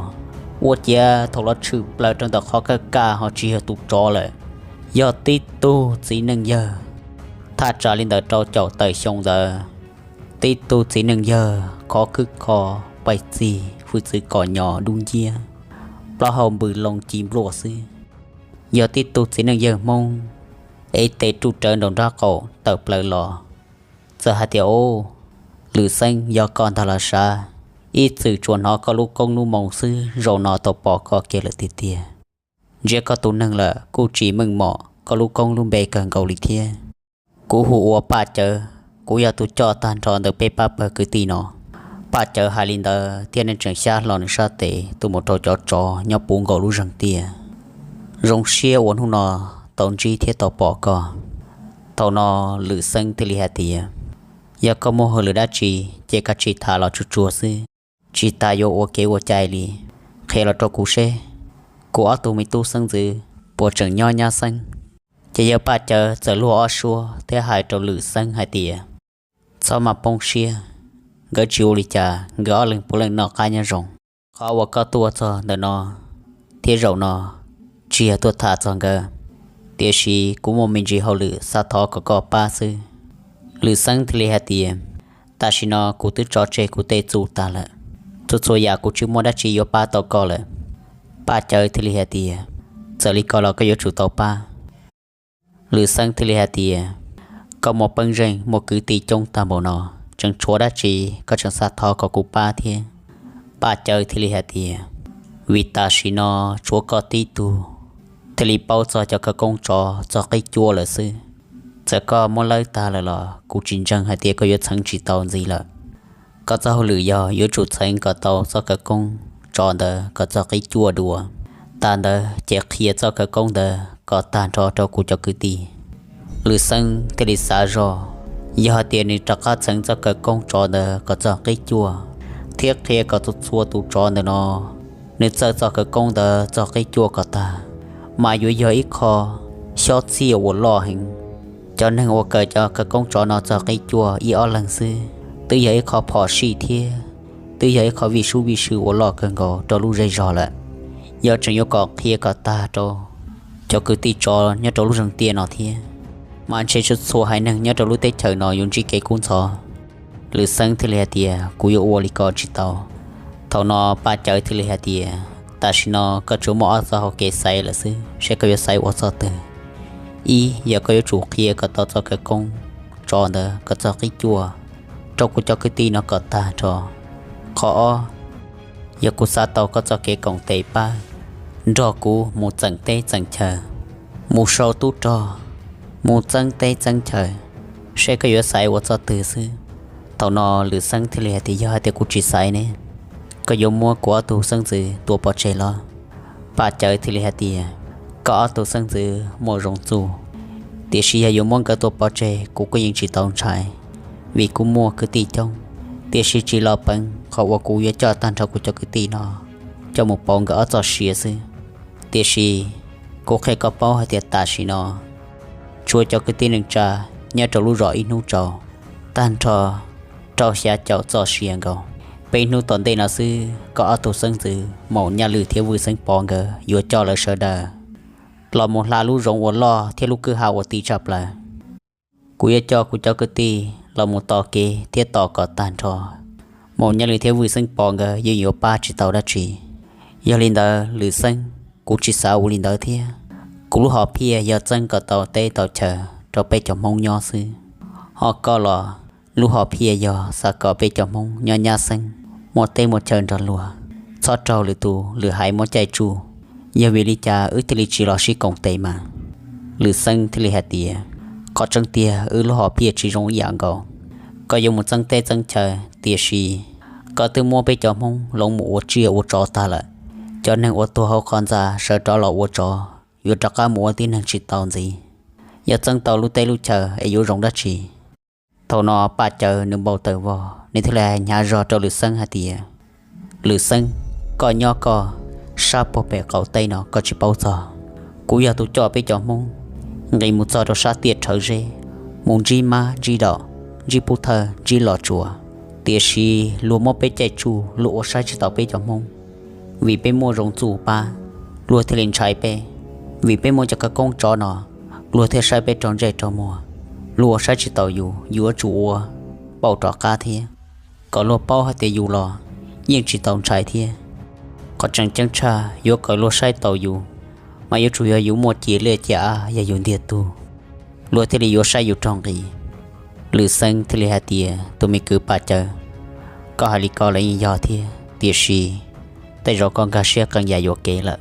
ua ciav thaum los tshwm plaws rau ntawm qhov kaj kaj ho tsis yog tus tsov lawm, yog tib tug txiv neej yawg thaj tsam li ntawm rau caum tawm xyoo ntawd. Tib tug txiv neej yawg khov khwb kho, pais txig hwj txwv kom nyos dub nciab, plaub hau npws loo ci npluaj xwb. Yog tib tug txiv neej yawg Hmoob ev tes ruj rawv nraum nraub qaum tawm plaws los. Txawm hais tias, Ub, Lwm Xeeb, yog koj ntag los sav, ib txwm tsuas hnov koj lub koob lub moo xwb, zaum no tau pom koj kiag lawm tiag tiag. Ntsia koj tus neeg lawm kuj tsis meej mom koj lub koob lub npe kawg nkaus li thiab. Kuv hu ua Paj Cawv, kuv yog tus coj tag nrho ntawm peb pab pawg kwv tij no. Paj Cawv hais li ntawd thiab nws tseem xyab hlo nws sab tes tuaj mus rau cov tsov nyob puv nkaus lub zeeg tiaj. Zoo siab uas hnub no tau ntsib thiab tau pom koj. Thaum no Lwm Xeeb thiaj li hais tias, Yog koj muaj hauj lwm dab tsi ces kav tsij tham los tsuag tsuag xwb, tsis tas yuav ua kev ua cai li. Qhia los rau kuv seb, kuv ob tug me tub xeeb ntxwv puas tseem nyob nyab xeeb? Ces yawg Paj Cawv txawm luag ob suab thiab hais rau Lwm Xeeb hais tias, Txhob mas poob siab, nkawd tsis ua li cas, nkawd ob leeg puav leej noj qab nyob zoo. Qhov uas koj tuaj txog ntawm no thiab zaum no tsis yog tuaj tham txog nkawd, tiam sis kuv muaj me ntsis hauj lwm xav thov kom koj pab xwb. Lwm Xeeb thiaj li hais tias, Tam sim no kuv twb tso tseg kuv tej txuj tag lawm, txhua txhua yam kuv tsis muaj dab tsi yuav pab tau koj lawm. Paj Cawv thiaj li hais tias, Txawm li ko los koj yuav tsum tau pab. Lwm Xeeb thiaj li hais tias, Koj muaj peeb zeej muaj kwv tij coob tag npaum no, tseem tshuav dab tsi koj tseem xav thov kom kuv pab thiab? Paj Cawv thiaj li hais tias, Vim tam sim no tshuav koj tib tug thiaj li paub txog cov khawv koob tsov txog qib cuaj lawm xwb. Txawm koj muab lawb tag lawm los kuv tsis ntseeg hais tias koj yuav txheev tsis tau ntxiv lawm. Koj txoj hauj lwm yog yuav tsum txheev kom tau txoj khawv koob tsov ntawd kom txog qib cuaj dua. Tag ntawd ces qhia txoj khawv koob ntawd kom tag nrho rau kuv cov kwv tij. Lwm Xeeb thiaj li xav zog, yog hais tias nws rov qab txheev txoj khawv koob tsov ntawd kom txog qib cuaj, thiab qhia kom txhua txhua tus tsov ntawm no nws txawj txoj khawv koob ntawd txog qib cuaj kom tag, mas yuav yog ib qho xyob txiaj uas loj heev. Cov neeg uas kawm cov khawv koob tsov no txog qib cuaj ib ob leeg xwb, twb yog ib qho phom sij thiab twb yog ib qho vij sub vij sw uas loj kawg nkaus rau lub zej zog lawm. Yog tseem yuav kom qhia kom tag rau cov kwv tij tsov nyob rau lub zeeg tiaj no thiab, mas ntshe txhua txhua haiv neeg nyob rau lub teb chaws no yuav ntsib kev kub ntxhov. Lwm Xeeb thiaj li hais tias, Kuv yuav ua li ko tsis tau. Thaum no Paj Cawv thiaj li hais tias, Tam sim no koj tsuas muaj ob txoj hau kev xaiv lawm xwb, seb koj yuav xaiv ua txoj twg. Ib, yog koj yuav tsum qhia kom tau txoj khawv koob tsov ntawd kom txog qib cuaj rau kuv cov kwv tij no kom tag nrho. Qhov ob, yog kuv xav tau koj txoj kev koom tes pab nrog kuv mus txeem teb txeem chaw, mus sau tub rog, mus txeeb teb txeeb chaw, seb koj yuav xaiv ua txoj twg xwb. Thaum no Lwm Xeeb thiaj li hais tias, Yog hais tias kuv tsis xaiv ne, koj yuav muab kuv ob tug xeeb ntxwv tua pov tseg los? Paj Cawv thiaj li hais tias, Koj ob tug xeeb ntxwv muaj zoo txuj, tiam sis yog yuav muab nkawd tua pov tseg kuv kuj yeej tsis tau ntshai, vim kuv muaj kwv tij coob. Tiam sis tsis los peev qhov uas kuv yuav coj tag nrho kuv cov kwv tij no coj mus pauv nkawd ob txoj sia xwb. Tiam sis kuv qhia koj paub hais tias tam sim no tshuav cov kwv tij neej tsa nyob rau lub zos Ib Hnub Tsaus tag nrho rau xya caum txoj sia nkaus. Peb hnub tom ntej no xwb koj ob tug xeeb ntxwv Maum Nyaj Lwm thiab Vwj Xeeb Pov nkawd yuav coj lawv sawv daws los mus hla lub zoov uas loj thiab lub kwj ha uas ti tshaj plaws. Kuv yuav coj kuv cov kwv tij los mus tos kev thiab tos kom tag nrho. Maum Nyaj Lwm thiab Vwj Xeeb Pov nkawd yeej yuav pab tsis tau dab tsi. Yog li ntawd Lwm Xeeb, kuv tsis xav ua li ntawd thiab. Kuv lub hom phiaj yog txeeb kom tau teb tau chaw rau peb cov Hmoob nyob xwb. Ho koj los lub hom phiaj yog xav kom peb cov Hmoob nyob nyab xeeb, muaj teb muaj chaw nrog luag, txhob raug lwm tus lwm haiv muab caij tsuj. Yog vim li cas wb thiaj li tsis los sib koom tes mas? Lwm Xeeb thiaj li hais tias, Qhov tseeb tiag wb lub hom phiaj tsis zoo ib yam nkaus. Koj yuav mus txeeb teb txeeb chaw, tiam sis koj twb muab peb cov Hmoob hloov mus ua tsiaj ua tsov tag lawm. Cov neeg uas tuag hauv qhov ntxa sawv rov los ua tsov yuav rov qab mus ua tib neeg tsis tau ntxiv. Yog txeeb tau lub teb lub chaw es yuav zoo dab tsi? Thaum no Paj Cawv nws npau taws vog, nws thiaj li hais hnyav zog rau Lwm Xeeb hais tias, Lwm Xeeb, koj nyob koj sab puag pem qaum teb no koj tsis paub txog. Kuv yog tus coj peb cov Hmoob nqis mus txog rau sab tiaj Rhawv Zeb, mus ntsib mab ntsib daum, ntsib pub thawj ntsib los tsuas. Tiam sis luag muab peb caij tsuj, luag ua saib tsis taus peb cov Hmoob. Vim peb muaj zoo txuj pab, luag thiaj li ntshai peb. Vim peb muaj cov khawv koob tsov no, luag thiaj saib peb raug ntsej raug muag. Luag ua saib tsis taus yus, yuav tsum ua pauj rov qab thiab. Kom luag paub hais tias yus los yeej tsis tau ntshai thiab. Qhov tseem ceeb tshaj yuav kom luag saib taus yus, mas yuav tsum yog yus muaj cia liaj cia av, yog yus ntiag tug. luag thiaj li yuav saib yus raug nqi. Lwm Xeeb thiaj li hais tias, tus me kwv Paj Cawv, koj hais li ko los yeej yog thiab, tiam sis tej zaum koj nkag siab qee yam yuam kev lawm.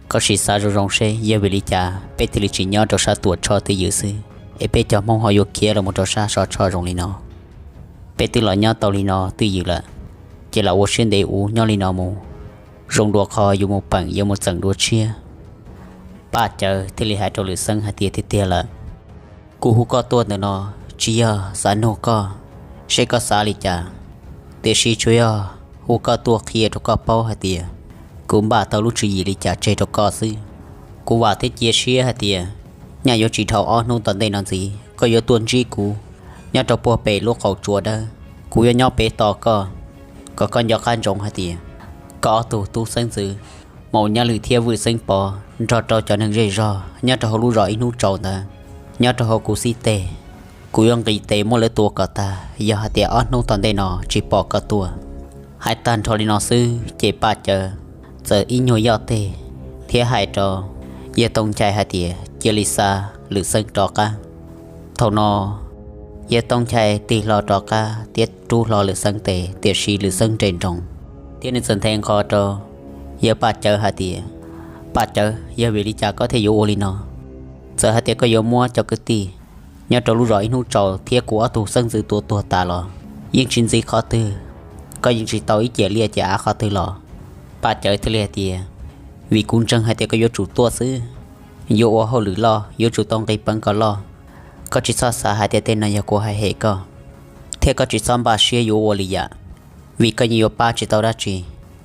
Koj sim xav zoo zoo seb yog vim li cas peb thiaj li tsis nyob rau sab Tuam Tshoj twj ywm xwb, es peb cov Hmoob ho yuav khiav los mus rau sab Sov Tshoj zoo li no. Peb twb los nyob tau li no twj ywm lawm, ces lam ua siab ntev ua nyob li no mus, zoo dua qhov yuav mus peem yuav mus txeem dua tshiab. Paj Cawv thiaj li hais rau Lwm Xeeb hais tias, tiag tiag lawm, kuv hu koj tuaj ntawm no tsis yog xav nug koj seb koj xav li cas, tiam sis tsuas yog hu koj tuaj qhia rau koj paub hais tias kuv npaj tau lub tswv yim li cas tseg rau koj xwb. Kuv vam thiab cia siab hais tias nyaj yuav tsis dhau ob hnub tom ntej no ntxiv koj yuav tuaj ntsib kuv nyob rau puag pem lub qaum tsua dawb. Kuv yuav nyob pem tos koj, kom koj nco qab ntsoov hais tias koj ob tug tub xeeb ntxwv Maum Nyaj Lwm thiab Vwj Xeeb Pov nrog rau cov neeg zej zog nyob rau hauv lub zos Ib Hnub Tsaus ntawd, nyob rau hauv kuv xib teg. Kuv yuav nqis tes muab lawv tua kom tag yog hais tias ob hnub tom ntej no tsis pom koj tuaj. Hais tag nrho li no xwb ces Paj Cawv txawm ib nyuag yoj teg thiab hais rau yawg Tooj Nchai hais tias cia li xa Lwm Xeeb rov qab. Thaum no yawg Tooj Nchai tig hlo rov qab thiab rub hlo Lwm Xeeb tes, tiam sis Lwm Xeeb nres nroos thiab nws txawm nthe nqho rau yawg Paj Cawv hais tias, Paj Cawv, yog vim li cas koj thiaj yuav ua li no? Txawm hais tias koj yuav muab cov kwv tij nyob rau lub zos Ib Hnub Tsaus thiab kuv ob tug xeeb ntxwv tua tuag tas los yeej tsis ntxiv qhov twg, koj yeej tsis tau ib ciam liaj ciam av qhov twg los. Paj Cawv thiaj li hais tias, vim kuv ntseeg hais tias koj yuav tsum tuaj xwb, yuav ua hauj lwm loj yuav tsum tau nqis peev kom loj. Koj tsis txhob xav hais tias tej no yog kuv hais hem koj, thiab koj tsis txhob npaj siab yuav ua li yam, vim koj yeej yuav pab tsis tau dab tsi.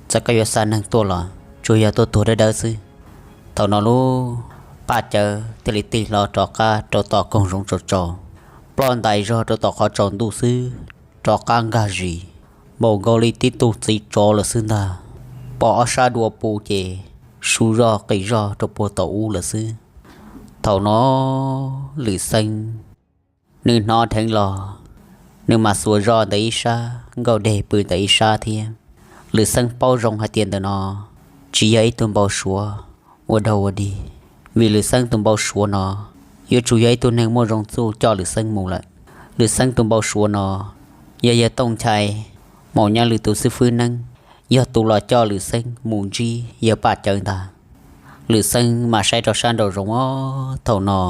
Txawm koj yuav xa neeg tuaj los tsuas yog tuaj tuag dawb dawb xwb. Thaum no lub Paj Cawv thiaj li tig hlo rov qab rau tom koog zoov tsaus tsaus, ploj ntais zog rau tom qhov tsaus ntuj xwb, rov qab nkag zis npaum nkaus li tib tug txiv tsov lawm xwb ntag. Pom ob sab dua puv ces su zog qis zog rau puag tom ub lawm xwb. Thaum no Lwm Xeeb nws hnov dheev los, nws mam xuas zog ntawm ib sab, Nkauj Deg pw ntawm ib sab thiab. Lwm Xeeb paub zoo hais tias ntawm no tsis yog ib tug npau suav ua dog ua dig, vim Lwm Xeeb tus npau suav no yuav tsum yog ib tug neeg muaj zoo txuj coj Lwm Xeeb mus lawm. Lwm Xeeb tus npau suav no yog yawg Tooj Nchai, Maum Nyaj Lwm tus xib fwb neeb, yog tus los coj Lwm Xeeb mus ntsib yawg Paj Cawv ntag. Lwm Xeeb mam saib rau sab nraum zoov os, thaum no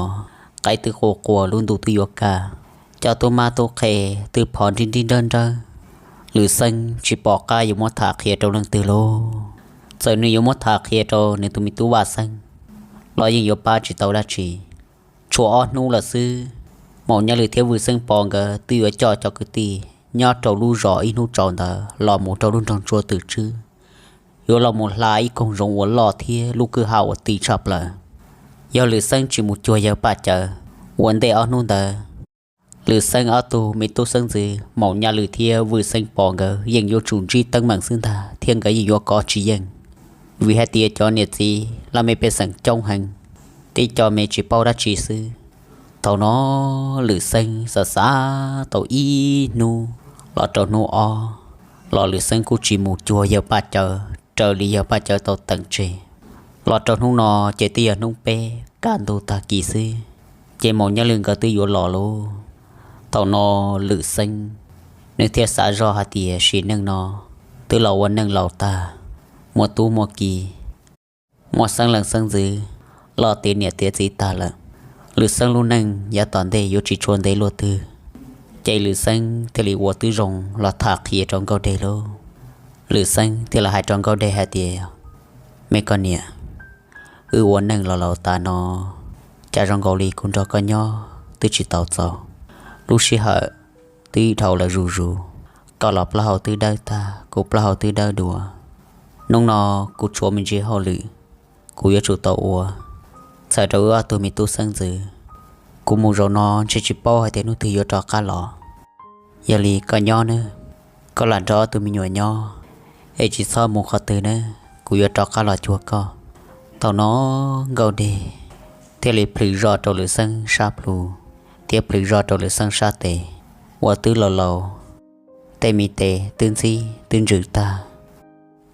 qaib twb qua quas lub ntuj twb yuav kaj, cov tub mab tub qhe twb phov nrib nrib nrawb nrawb. Lwm Xeeb tsis pom qab yuav muab tham qhia rau leej twg lauj. Txawm nws yuav muab tham qhia rau nws tus me tub Vaj Xeeb los yeej yuav pab tsis tau dab tsi. Tshuav ob hnub lawm xwb, Maum Nyaj Lwm thiab Vwj Xeeb Pov nkawd twb yuav coj cov kwv tij nyob rau lub zos Ib Hnub Tsaus ntawd los mus rau lub nroog Tsua Twm Tswb, yuav los mus hla ib koog zoov uas loj thiab lub kwj ha uas ti tshaj plaws. Yog Lwm Xeeb tsis mus cuag yawg Paj Cawv ua ntej ob hnub ntawd, Lwm Xeeb ob tug me tub xeeb ntxwv Maum Nyaj Lwm thiab Vwj Xeeb Pov nkawd yeej yuav tsum ntsib teeb meem xwb ntag thiab nkawd yeej yuav kov tsis yeej, vim hais tias cov niam txiv laj mej pej xeem coob heev, tib co me tsis paub dab tsi xwb. Thaum no Lwm Xeeb xav xav tau ib hnub los rau hnub ob los Lwm Xeeb kuj tsis mus cuag yawg Paj Cawv raws li yawg Paj Cawv tau teem tseg. Los rau hnub no ces twb yog hnub peb kaj ntug tag kis xwb, ces Maum Nyaj Lwm nkawd twb yuav los lauj. Thaum no Lwm Xeeb nws thiaj xav zoj hais tias sim neej no twb los ua neej laus tag, muaj tub muaj ki, muaj xeeb leej xeeb ntxwv, loj tiav niam tiav txiv tag lawm. Lwm Xeeb lub neej yav tom ntej yuav tsis tshua ntev luaj twg, ces Lwm Xeeb thiaj li ua tib zoo los tham qhia rau Nkauj Deg lauj. Lwm Xeeb thiaj los hais rau Nkauj Deg hais tias, me koj niam, wb ua neej los laus tas no, cas zoo nkaus li kuv nrog koj nyob twb tsis tau txaus. Lub sij hawm twb dhau lawm zuj zus, koj los plaub hau twb dawb tag, kuv plaub hau twb dawb dua. Hnub no kuv tshuav me ntsis hauj lwm kuv yuav tsum tau ua, txhawm rau wb ob tug me tub xeeb ntxwv. Kuv mus zaum no ntshe tsis paub hais tias hnub twg yuav rov qab los. Yog li koj nyob nawb, koj lam nrog ob tug me nyuam nyob, es tsis txhob mus qhov twg nawb, kuv yuav rov qab los cuag koj. Thaum no Nkauj Deg thiaj li plhws zog rau Lwm Xeeb sab plhu, thiab plhws zog rau Lwm Xeeb sab tes, uas twb laus laus, tej me tes twb ntxhib twb ntsws tag.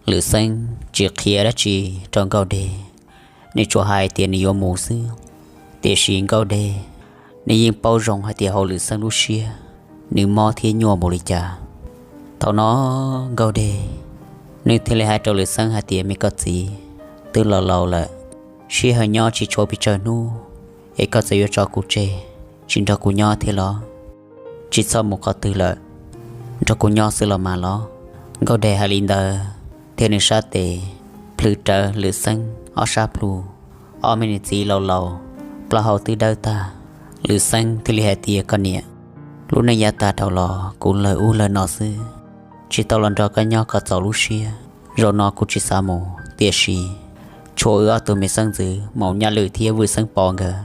Lwm Xeeb tsis qhia dab tsi rau Nkauj Deg, nws tsuas hais tias nws yuav mus xwb. Tiam sis Nkauj Deg nws yeej paub zoo hais tias hauv Lwm Xeeb lub siab nws mob thiab nyuaj npaum li cas. Thaum no Nkauj Dej nws thiaj li hais rau Lwm Xeeb hais tias, Me koj txiv, twb laus laus lawm, sij hawm nyob tsis tshuav pes tsawg hnub, es koj txawm yuav tso kuv tseg tsis nrog kuv nyob thiab los? Tsis txhob mus qhov twg lawm, nrog kuv nyob xwb los mas los? Nkauj Dej hais li ntawd thiab nws sab tes plhws rawv Lwm Xeeb ob sab plhu. Ob me niam txiv laus laus, plaub hau twb dawb tag. Lwm Xeeb thiaj li hais tias, Koj niam, lub neej yav tag dhau los kuv lawm ub lawm no xwb, tsis tau los nrog koj nyob kom txaus lub siab. Zaum no kuv tsis xav mus, tiam sis tshuav wb ob tug me xeeb ntxwv Maum Nyaj Lwm thiab Vwj Xeeb Pov nkawd,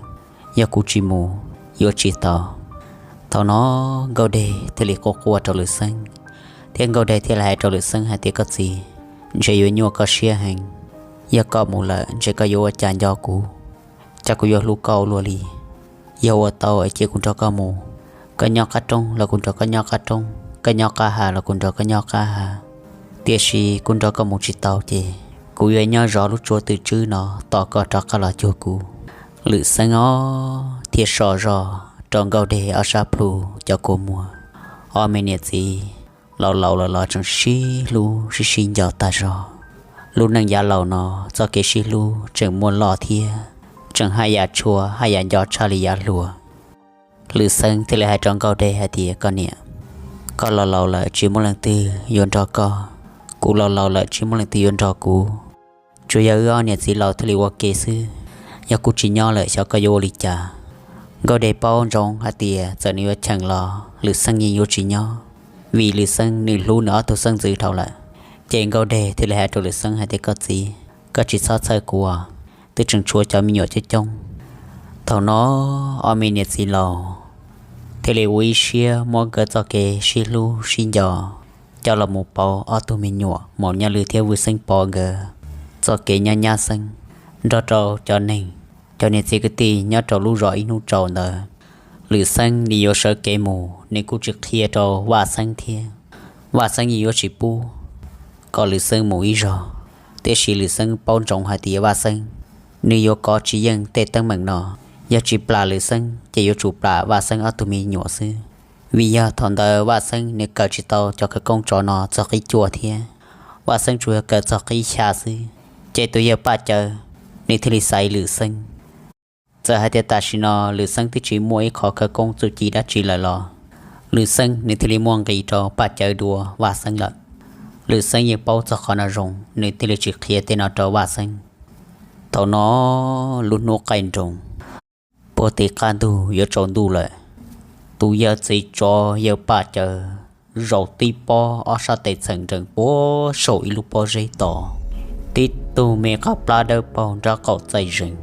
yog kuv tsis mus yuav tsis tau. Thaum no Nkauj Dej thiaj li quaj quaj rau Lwm Xeeb, thiab Nkauj Dej thiaj li hais rau Lwm Xeeb hais tias, Koj txiv, ntshe yuav nyuaj koj siab heev. Yog koj mus lawm ntshe koj yuav ua cas nco kuv, cas kuv yuav hlub koj ua luaj li. Yog ua tau es cia kuv nrog koj mus, koj nyob qab roob los kuv nrog koj nyob qab roob, koj nyob qab hav los kuv nrog koj nyob qab hav. Tiam sis kuv nrog koj mus tsis tau ces kuv yuav nyob zov lub tsua twm tswb no tos koj rov qab los cuag kuv. Lwm Xeeb ob thiaj so zog rau Nkauj Dej ob sab plhu cov kua muag. Ob me niam txiv laus laus los los tseem sib hlub sib sib nco tag zog. Lub neej yav laus no txoj kev sib hlub tseem muaj loj thiab tseem haj yam tshua haj yam nco tshaj li yav hluas. Lwm Xeeb thiaj li hais rau Nkauj Dej hais tias, Koj niam, koj laus laus lawm tsis muaj leej twg yuav nrog koj, kuv laus laus lawm tsis muaj leej twg yuav nrog kuv. Tsuas yog wb ob niam txiv laus thiaj li ua ke xwb, yog kuv tsis nyob lawm xyov koj yuav ua li cas. Nkauj Dej paub ntsoov hais tias txawm nws yuav cheem los Lwm Xeeb yeej yuav tsis nyob, vim Lwm Xeeb nws hlub nws ob tug xeeb ntxwv dhau lawm. Ces Nkauj Dej thiaj li hais rau Lwm Xeeb hais tias, Koj txiv, koj tsis txhob txhawj kuv, twb tseem tshuav cov me nyuam coob coob. Thaum no ob me niam txiv laus thiaj li ua ib siab muab nkawd txoj kev sib hlub sib nco coj los mus pauv ob tug me nyuam Maum Nyaj Lwm thiab Vwj Xeeb Pov nkawd txoj kev nyob nyab xeeb nrog rau cov neeg, cov niam txiv kwv tij nyob rau lub zos ib hnub tsaus ntawd. Lwm Xeeb nws yuav sawv kev mus nws kuj tsis qhia rau Vaj Xeeb thiab. Vaj Xeeb yeej yuav tsis pub kom Lwm Xeeb mus ib zog, tiam sis Lwm Xeeb paub ntsoov hais tias Vaj Xeeb nws yuav kov tsis yeej tej teeb meem no. Yog tsis plam Lwm Xeeb ces yuav tsum plam Vaj Xeeb ob tug me nyuam xwb, vim yog thaum ntawd Vaj Xeeb nws kawm tsis tau cov khawv koob tsov no txog qib cuaj thiab, Vaj Xeeb tsuas yog kawm txog qib xya xwb. Ces tus yawg Paj Cawv nws thiaj li xaiv Lwm Xeeb. Txawm hais tias tam sim no Lwm Xeeb twb tsis muaj ib qho khawv koob txuj ci dab tsi lawm los Lwm Xeeb nws thiaj li muaj nqis rau Paj Cawv dua Vaj Xeeb lawm. Lwm Xeeb yeej paub txog qhov no zoo, nws thiaj li tsis qhia tej no rau Vaj Xeeb. Thaum no lub hnub qaij nroos, puag tim qab ntug yuav tsaus ntuj lawm, tus yawg txiv tsov yawg Paj Cawv zaum tib pob ob sab tes txheem nrees puag saum ib lub pob zeb tos, tib tug me qab plab dawb paug nrab qaum txaij zees,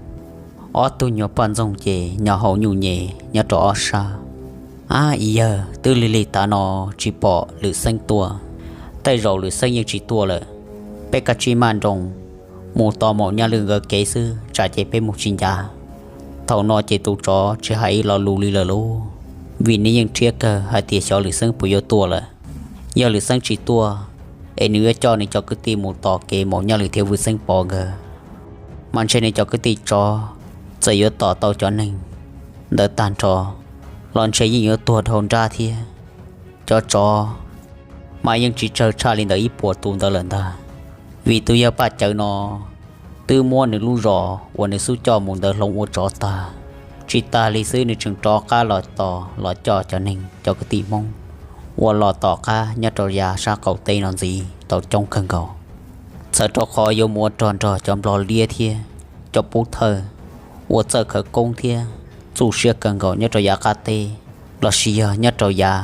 ob tug nyuag poj ntxoog ces nyo hau nyuj nyem nyob rau ob sab. Ab, ib yawg, twb lig lig tav no tsis pom Lwm Xeeb tuaj, tej zaum Lwm Xeeb yeej tsis tuaj lawm. Peb kav tsij maj nroos mus tos Maum Nyaj Lwm nkawd kev xwb tsam ces peb mus tsis ncav. Thaum no ces tus tsov tsis hais ib lo lus li lawm lauj, vim nws yeej rhiab kawg hais tias xyov Lwm Xeeb puas yuav tuaj lawm. Yog Lwm Xeeb tsis tuaj es nws yuav coj nws cov kwv tij mus tos kev Maum Nyaj Lwm thiab Vwj Xeeb Pov nkawd, mas ntshe nws cov kwv tij tsov txawm yuav tom tau cov neeg ntawd tag nrho los ntshe yeej yuav tuag dhau nrab thiab. Cov tsov mas yeej tsis tsawg tshaj li ntawm ib puas tus ntawd lawm ntag, vim tus yawg Paj Cawv no twb muab nws lub zos uas nws xub coj mus ntawd hloov ua tsov tag. Tsis tas li xwb nws tseem rov qab los tos los coj cov neeg cov kwv tij Hmoob uas los tom qab nyob rau yav sab qaum teb no ntxiv tau coob kawg nkaus, txhawm rau qhov yuav mus ua rog nrog cov nplog liab thiab cov pub thawj uas txawj khawv koob thiab txuj siab kawg nkaus nyob rau yav qab teb lossis yog nyob rau yav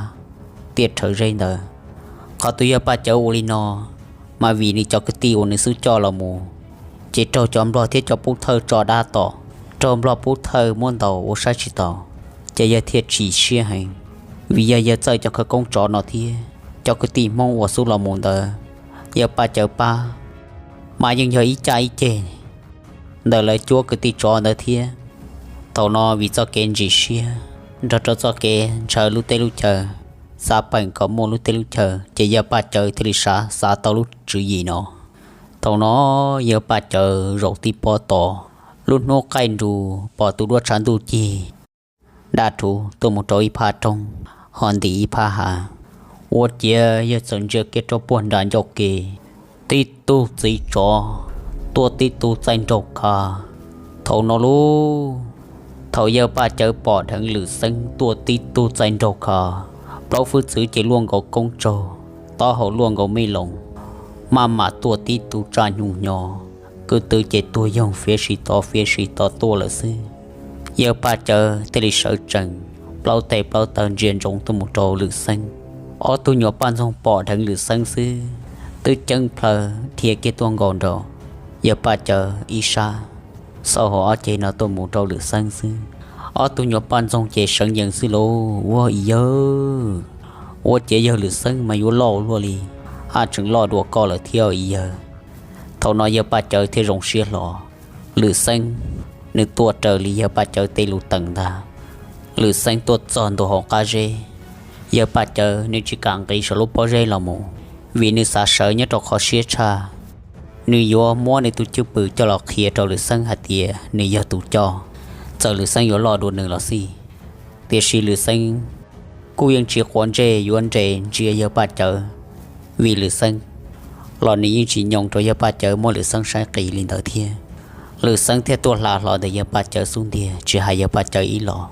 tiaj rhawv zeb ntawd. Qhov tus yawg Paj Cawv ua li no mas vim nws cov kwv tij uas nws xub coj los mus ces raug cov nplog thiab cov pub thawj tso dab tom, raug nplog pub thawj muab ntaus ua saib tsis taus, ces yawg thiaj chim siab heev. Vim yog yawg txawj cov khawv koob tsov no thiab cov kwv tij Hmoob uas xub los mus ntawd, yawg Paj Cawv pab mas yeej yog ib caj ib ceg ntawm lawv cuab kwv tij tsov ntawd thiab. Thaum no vim txoj kev ntsim siab nrog rau txoj kev ntshaw lub teb lub chaw, xav peem kom muaj lub teb lub chaw, ces yawg Paj Cawv thiaj li xav xav tau lub tswv yim no. Thaum no yawg Paj Cawv zaum tib pob tos, lub hnub qaij nrus pom tus duab tshav ntuj cig dab rhuv tuaj mus rau ib phab roob, ho ntim ib phab hav. Ua ciav yawg txawm ntsia kiag rau puag nram ncauj ke, tib tug txiv tsov tuaj tib tug txaij nraug kha. Thaum no lauj, thaum yawg Paj Cawv pom dheev Lwm Xeeb tuaj tib tug txaij nraug kha, plaub hwj txwv ces luaj nkaus koob tsaug, taub hau luaj nkaus me loos, maj mam tuaj tib tug tsaj hnyuv hnyo, kwv tw ces tuag yoog fiav si tov fiav si tov tuaj lawm xwb. Yawg Paj Cawv thiaj li sawv tsees, plaub tes plaub taw ntsia ntsoov tuaj mus rau Lwm Xeeb. Ob tug nyuam paj ntxoog pom dheev Lwm Xeeb xwb, twb ceeb plhaw dhia kiag tuaj nkaus nraum yawg Paj Cawv ib sab, xauj hauv ob ceg no tuaj mus rau Lwm Xeeb xwb. Ob tug nyuam paj ntxoog ces seev yees xwb lauj, ua i yawg, ua ciav yawg Lwm Xeeb mas yuav loj ua luaj li, haj tseem loj dua koj lawm thiab i yawg. Thaum no yawg Paj Cawv thiaj zoo siab hlo. Lwm Xeeb nws tuaj raws li yawg Paj Cawv tej lus teem ntag. Lwm Xeeb tuaj txog ntua hauv qab zeb, yawg Paj Cawv nws tsis kam nqis saum lub pob zeb los mus, vim nws xav sawv nyob rau qhov siab tshaj. Nws yuav muab nws tus cwj pwm coj los qhia rau Lwm Xeeb hais tias nws yog tus coj, txawm Lwm Xeeb yuav loj dua nws los xij. Tiam sis Lwm Xeeb kuj yeej tsis quav ntsej yuav nres ntsia yawg Paj Cawv, vim Lwm Xeeb los nws yeej tsis nyoo rau yawg Paj Cawv muab Lwm Xeeb saib qis li ntawd thiab. Lwm Xeeb thiaj tuaj hla hlo ntawm yawg Paj Cawv xub ntiag tsis hais yawg Paj Cawv ib los.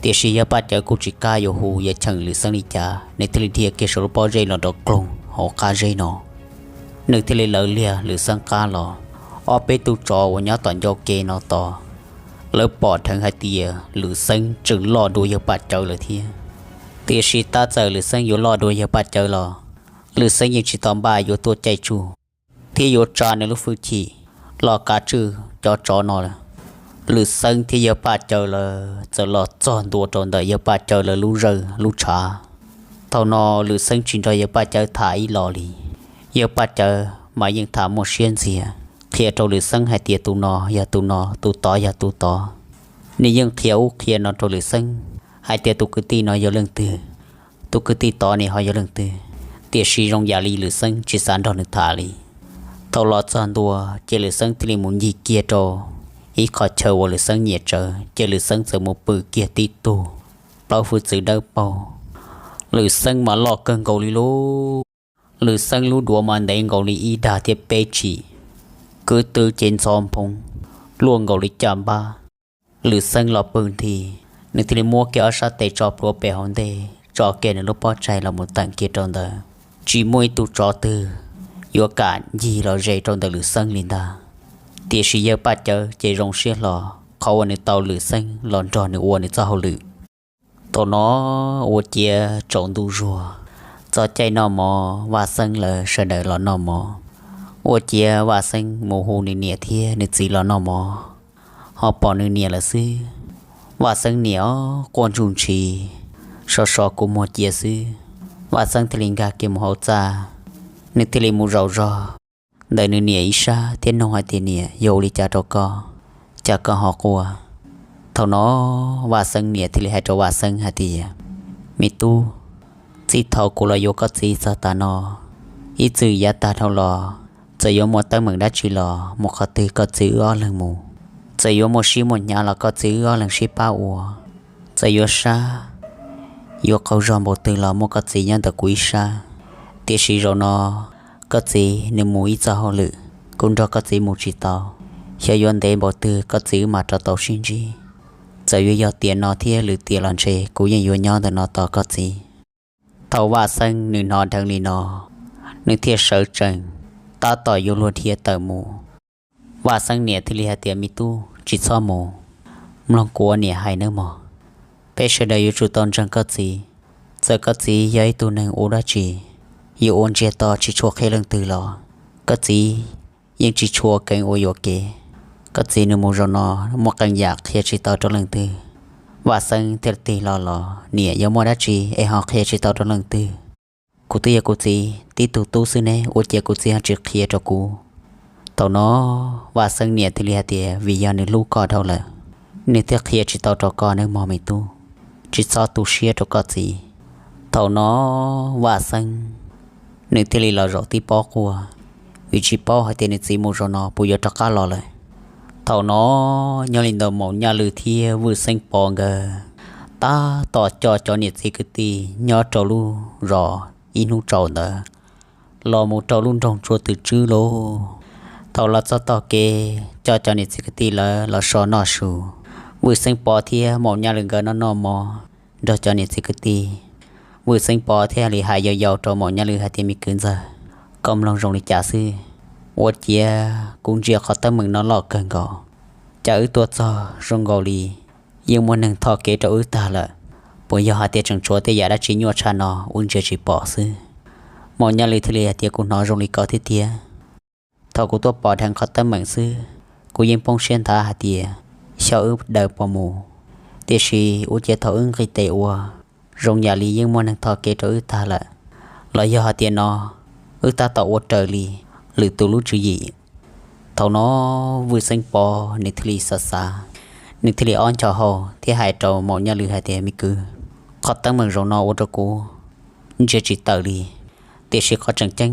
Tiam sis yawg Paj Cawv kuj tsis kam yuav hu yuav cheem Lwm Xeeb li cas, nws thiaj li dhia kiag saum lub pob zeb los rau kloog hauv qab zeb no. Nws thiaj li lawv liag Lwm Xeeb qab los, ob peb tug tsov uas nyob tom ncauj ke no tos, lawv pom dheev hais tias Lwm Xeeb tseem loj dua yawg Paj Cawv lawm thiab. Tiam sis tab txawm Lwm Xeeb yuav loj dua yawg Paj Cawv los, Lwm Xeeb yeej tsis tau npaj yuav tuaj caij tsuj thiab yuav tsa nws lub hwj chim los kav tswj cov tsov no. Lwm Xeeb thiab yawg Paj Cawv lawv txawm los txog ntua rau ntawm yawg Paj Cawv lawv lub zawj lub tshav. Thaum no Lwm Xeeb tsis nrog yawg Paj Cawv tham ib los li. Yawg Paj Cawv mas yeej tham muaj siab ntxiag, qhia rau Lwm Xeeb hais tias tus no yog tus no, tus tod yog tus tod. Nws yeej qhia ub qhia no rau Lwm Xeeb hais tias tus kwv tij no yog leej twg, tus kwv tij tod nim ho yog leej twg, tiam sis zoo yam li Lwm Xeeb tsis xav nrog nws tham li. Thaum los txog ntua ces Lwm Xeeb thiaj li mus ncig kiag rau ib qho chaw uas Lwm Xeeb nyiam tsawv, ces Lwm Xeeb txawm mus pw kiag tib tug plaub hwj txwv dawb paug. Lwm Xeeb mas loj kawg nkaus li lauj. Lwm Xeeb lub duav mas ntev nkaus li ib dag thiab peb tshim, kwv tw ces ntxhov nphoo, luaj nkaus li caj npab. Lwm Xeeb los pw nthi, nws thiaj li muab kiag ob sab tes tso plhuav pem hauv ntej, tso kiag nws lub pob tsaig los mus teem kiag rau ntawd, tsis muaj ib tug tsov twg yuav kam ncig los ze rau ntawm Lwm Xeeb li ntag. Tiam sis yawg Paj Cawv ces zoo siab hlo qhov uas nws tau Lwm Xeeb los nrog nws ua nws txoj hauj lwm. Thaum no ua ciav tsaus ntuj zuag, txog caij noj mov Vaj Xeeb lawv sawv daws los noj mov. Ua ciav Vaj Xeeb mus hu nws niam thiab nws txiv los noj mov, ho pom nws niam lawm xwb. Vaj Xeeb niam quaj ntsuj ntshiv, so so kua muag cia xwb. Vaj Xeeb thiaj li nkag kiag mus hauv txaj, nws thiaj li mus zaum zog ntawm nws niam ib sab thiab nug hais tias, Niam, yog ua li cas rau koj, cas koj ho quaj? Thaum no Vaj Xeeb niam thiaj li hais rau Vaj Xeeb hais tias, Me tub, txij thaum kuv los yuav koj txiv txog tav no, ib txwm yav tag dhau los, txawm yuav muaj teeb meem dab tsi los mus qhov twg koj txiv wb ob leeg mus. Txawm yuav muaj sib muaj hnyav los koj txiv wb ob leeg sib pab ua. Txawm yuav sab, yuav qaug zog npaum twg los muaj koj txiv nyob ntawm kuv ib sab. Tiam sis zaum no koj txiv nws mus ib txoj hauj lwm, kuv nrog koj txiv mus tsis tau. Xyov yuav ntev npaum twg koj txiv wb mam rov tau sib ntsib. Txawm yuav yog tiam no thiab lwm tiam los ntshe kuv yeej yuav nyob ntawm no tos koj txiv. Thaum Vaj Xeeb nws hnov dheev li no, nws thiaj sawv tsees, tab tom yuav luag dhia tawm mus. Vaj Xeeb niam thiaj li hais tias, Me tub, tsis txhob mus, mloog kuv ua niam hais nawb mog. Peb sawv daws yuav tsum tau ntseeg koj txiv. Txawm koj txiv yog ib tug neeg ua dab tsi, yuav ua ntsiag to tsis tshua qhia leej twg los koj txiv yeej tsis tshua keev ua yuam kev. Koj txiv nws mus zaum no muaj qee yam qhia tsis tau rau leej twg. Vaj Xeeb thiaj tig hlo los, Niam, yog muaj dab tsi es ho qhia tsis tau rau leej twg? Kuv twb yog kuv txiv tib tug tub xwb ne, ua cas kuv txiv ho tsis qhia rau kuv? Thaum no Vaj Xeeb niam thiaj li hais tias, Vim yog nws hlub koj dhau lawm, nws thiaj qhia tsis tau rau koj nawb mog me tub, tsis txhob tu siab rau koj txiv. Thaum no Vaj Xeeb nws thiaj li los zaum tib pob quaj, vim tsis paub hais tias nws txiv mus zaum no puas yuav rov qab los lawm. Thaum no nyob li ntawd Maum Nyaj Lwm thiab Vwj Xeeb Pov nkawd tab tom coj cov niam txiv kwv tij nyob rau lub zos ib hnub tsaus ntawd los mus rau lub nroog Tsua Twm Tswb lauj. Thaum los txog tom kev coj cov niam txiv kwv tij lawv los so noj su, Vwj Xeeb Pov thiab Maum Nyaj Lwm nkawd noj noj mov nrog cov niam txiv kwv tij. Vwj Xeeb Pov thiaj li hais yau yau rau Maum Nyaj Lwm hais tias, Me kwv ntxawg, koj mloog zoo li cas xwb? Ua ciav kuv ntsia qhov teeb meem no loj kawg nkaus, cas wb tuaj txog zoo nkaus li yeej muaj neeg tho kev rau wb tag lawm. Puas yog hais tias tseem tshuav tej yam dab tsi nyuaj tshaj no wb ntsia tsis pom xwb? Maum Nyaj Lwm thiaj li hais tias, Kuv hnov zoo li ko thiab tiag. Thaum kuv tuaj pom dheev qhov teeb meem xwb, kuv yeej poob siab nthav hais tias xyov wb daws puas mus. Tiam sis ua ciav thaum wb nqis tes ua, zoo yam li yeej muaj neeg tho kev rau wb tag lawm. Los yog hais tias no wb tab tom ua raws li lwm tus lub tswv yim? Thaum no Vwj Xeeb Pov nws thiaj li xav xav, nws thiaj li ob nco hau thiab hais rau Maum Nyaj Lwm hais tias, Me kwv, qhov teeb meem zaum no ua rau kuv ntsia tsis tawm li. Tiam sis qhov tseem ceeb,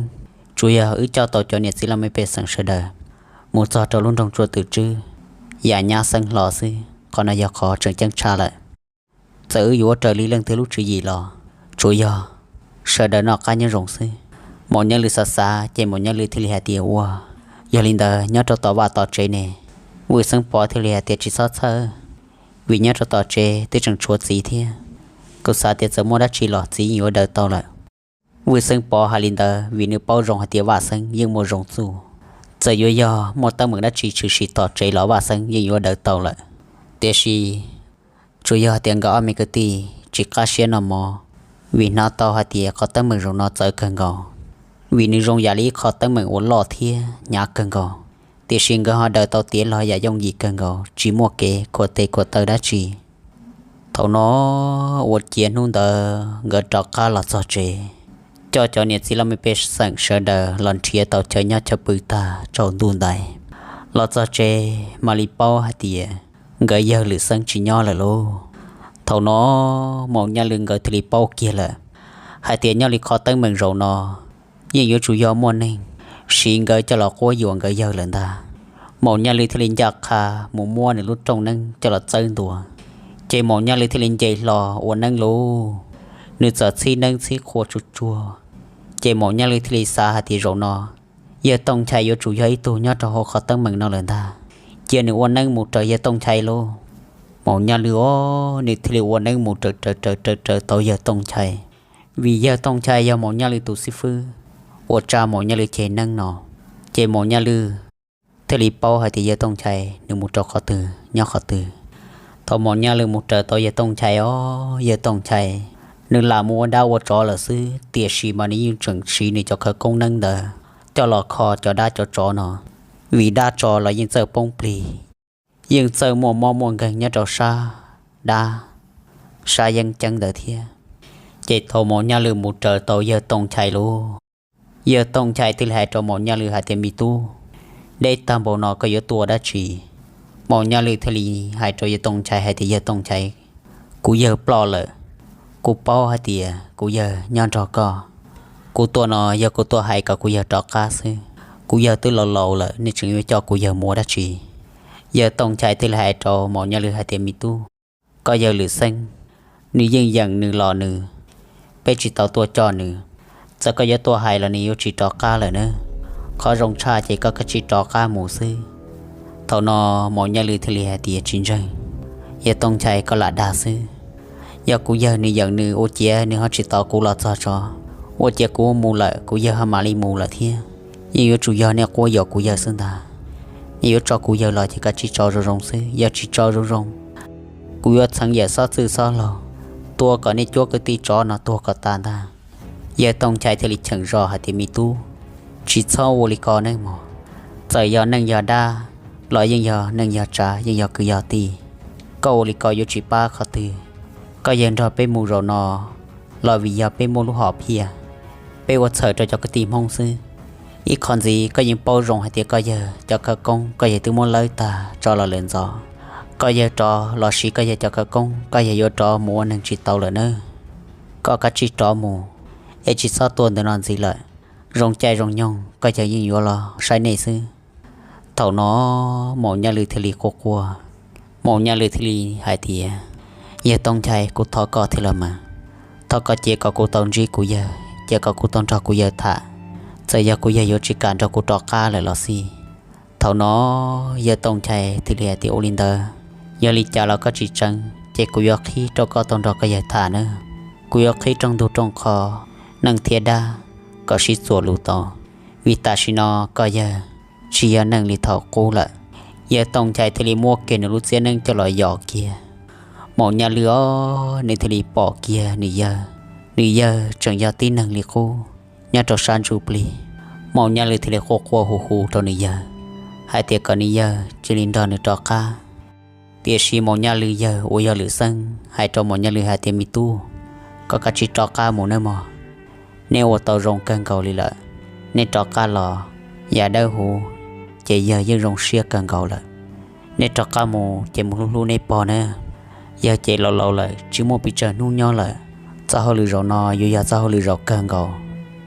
tsuas yog wb coj tau cov niam txiv laj mej pej xeem sawv daws mus txog rau lub nroog Tsua Twm Tswb, yam nyab xeeb hlo xwb, qhov no yog qhov tseem ceeb tshaj lawm. Txawm wb yuav ua raws li leej twg lub tswv yim los tsuas yog sawv daws noj qab nyob zoo xwb. Maum Nyaj Lwm xav xav ces Maum Nyaj Lwm thiaj li hais tias, Ua, yog li ntawd nyob rau tom vaj tom tsev ne? Vwj Xeeb Pov thiaj li hais tias, Tsis txhob txhawj, vim nyob rau tom tsev twb tseem tshuav txiv thiab. Kuv xav tias txawm muaj dab tsi los txiv yeej yuav daws tau lawm. Vwj Xeeb Pov hais li ntawd vim nws paub zoo hais tias Vaj Xeeb yeej muaj zoo txuj. Txawm yuav yog muaj teeb meem dab tsi tshwm sim tom tsev los Vaj Xeeb yeej yuav daws tau lawm. Tiam sis tsuas yog hais tias nkawd ob me kwv tij tsis qab siab noj mov, vim hnov tau hais tias qhov teeb meem zaum no txawv kawg nkaus, vim nws zoo yam li ib qho teeb meem uas loj thiab hnyav kawg nkaus. Tiam sis nkawd ho daws tau tiav los yam yooj yim kawg nkaus, tsis muaj kev khuam tes khuam taw dab tsi. Thaum no ua ciav hnub ntawd nkawd rov qab los txog tsev, coj cov niam txiv laj mej pej xeem sawv daws los nrhiav tau chaw nyob chaw pw tag tsaus ntuj ntais. Los txog tsev mam li paub hais tias nkawd yawg Lwm Xeeb tsis nyob lawm lauj. Thaum no Maum Nyaj Lwm nkawd thiaj li paub kiag lawm hais tias nyob li qhov teeb meem zaum no yeej yuav tsum yog muaj neeg siv nkawd coj los quab yuam nkawd yawg lawm ntag. Maum Nyaj Lwm thiaj li ncaj qha mus muab nws lub rooj neeb coj los txawb ntua, ces Maum Nyaj Lwm thiaj li nce hlo ua neeb lauj. Nws txawm txhib neeb txhib qhua tsuag tsuag, ces Maum Nyaj Lwm thiaj li xav hais tias zaum no yawg Tooj Nchai yuav tsum yog ib tug nyob rau hauv qhov teeb meem no lawm ntag. Cia nws ua neeb mus raws yawg Tooj Nchai lauj. Maum Nyaj Lwm os, nws thiaj li ua neeb mus raws raws raws raws raws tau yawg Tooj Nchai, vim yawg Tooj Nchai yog Maum Nyaj Lwm tus xib fwb uas tsa Maum Nyaj Lwm ceg neeb no. Ces Maum Nyaj Lwm thiaj li paub hais tias yawg Tooj Nchai nws mus rau qhov twg nyob qhov twg. Thaum Maum Nyaj Lwm mus raws tau yawg Tooj Nchai os, yawg Tooj Nchai nws lam mus ua dab ua tsov lawm xwb, tiam sis mas nws yeej tseem siv nws cov khawv koob neeb ntawd coj los kho cov dab cov tsov no, vim dab tsov los yeej txawj poob plig, yeej txawj muaj mob muaj nkeeg nyob rau sab dab sab yeeb ceeb ntawd thiab. Ces thaum Maum Nyaj Lwm mus raws tau yawg Tooj Nchai lauj, yawg Tooj Nchai thiaj li hais rau Maum Nyaj Lwm hais tias, Me tub, deb tag npaum no koj yuav tuaj dab tsi? Maum Nyaj Lwm thiaj li hais rau yawg Tooj Nchai hais tias, Yawg Tooj Nchai, kuv yawg ploj lawm. Kuv paub hais tias kuv yawg nyob nrog koj. Kuv tuaj no yog kuv tuaj hais kom kuv yawg rov qab xwb. Kuv yawg twb laus laus lawm, nej tseem yuav coj kuv yawg mus ua dab tsi? Yawg Tooj Nchai thiaj li hais rau Maum Nyaj Lwm hais tias, Me tub, koj yawg Lwm Xeeb, nws yeej yeem nws los nws, peb tsis tau tuaj coj nws. Txawm koj yuav tuaj hais los nws yuav tsis rov qab lawm na. Qhov zoo tshaj ces koj kav tsij rov qab mus xwb. Thaum no Maum Nyaj Lwm thiaj li hais tias, Tsis ntseeg, yawg Tooj Nchai koj lam dag xwb. Yog kuv yawg nws yeem nws ua ciav nws ho tsis tos kuv los txog tso, ua ciav kuv mus lawm kuv yawg ho mam li mus lawm thiab. Yeej yuav tsum yog nej quab yuam kuv yawg xwb ntag. Nej yuav tso kuv yawg los ces kav tsij tso zoo zoo xwb, yog tsis tso zoo zoo, kuv yuav txheev yawm xob txwj xob laug, tua kom nej cuab kwv tij tsov no tuag kom tas ntag. Yawg Tooj Nchai thiaj li cheem zos hais tias, Me tub, tsis txhob ua li ko nawb mog. Txawm yog neej yog dab los yeej yog neej yog tsav, yeej yog kwv yog tij. Koj ua li ko yuav tsis pab qhov twg. Koj yawg nrog peb mus zaum no los vim yog peb muaj lub hom phiaj, peb ua txhawm rau cov kwv tij Hmoob xwb. Ib qho ntxiv koj yeej paub zoo hais tias koj yawg cov khawv koob koj yawg twb muab lawb tag tso los lawm ntxov. Koj yawg rov los siv koj yawg cov khawv koob, koj yawg yuav rov mus ua neeg tsis tau lawm nawb. Koj kav tsij rov mus, es tsis txhob tuaj ntawm no ntxiv lawm. Zoo caij zoo nyoog koj yawg yeej yuav los saib nej xwb. Thaum no Maum Nyaj Lwm thiaj li quaj quaj. Maum Nyaj Lwm thiaj li hais tias, Yawg Tooj Nchai, kuv thov koj thiab los mas, thov koj cia kom kuv tau ntsib kuv yawg, cia kom kuv tau nrog kuv yawg tham, txawm yog kuv yawg yuav tsis kam nrog kuv rov qab lawm los xij. Thaum no yawg Tooj Nchai thiaj li hais tias, ua li ntawd, yog li cas los koj tsis tseev ces kuv yuav qhib rau koj tau nrog koj yawg tham nawb. Kuv yuav qhib rooj ntug rooj qho, neej thiab dab, kom sib txuas lus tau, vim tam sim no koj yawg tsis yog neeg li thaum qub lawm. Yawg Tooj Nchai thiaj li muab kiag nws lub txiab neeb coj los yos kiag. Maum Nyaj Lwm os, nws thiaj li pom kiag nws yawg, nws yawg tseem yog tib neeg li qub nyob rau sab ntsuj plig. Maum Nyaj Lwm thiaj li quaj quaj hu hu rau nws yawg hais tias kom nws yawg cia li nrog nws rov qab. Tiam sis Maum Nyaj Lwm yawg uas yog Lwm Xeeb hais rau Maum Nyaj Lwm hais tias, me tub, koj kav tsij rov qab mus nawb mog. Nej ua tau zoo kawg nkaus li lawm. Nej rov qab los, yam dawb huv ces yawg yeej zoo siab kawg nkaus lawm. Nej rov qab mus ces mus hlub hlub nej pog nawb. Yawg ces laus laus lawm, tsis muaj pes tsawg hnub nyob lawm. Txoj hauj lwm zaum no yuav yog txoj hauj lwm zaum kawg nkaus.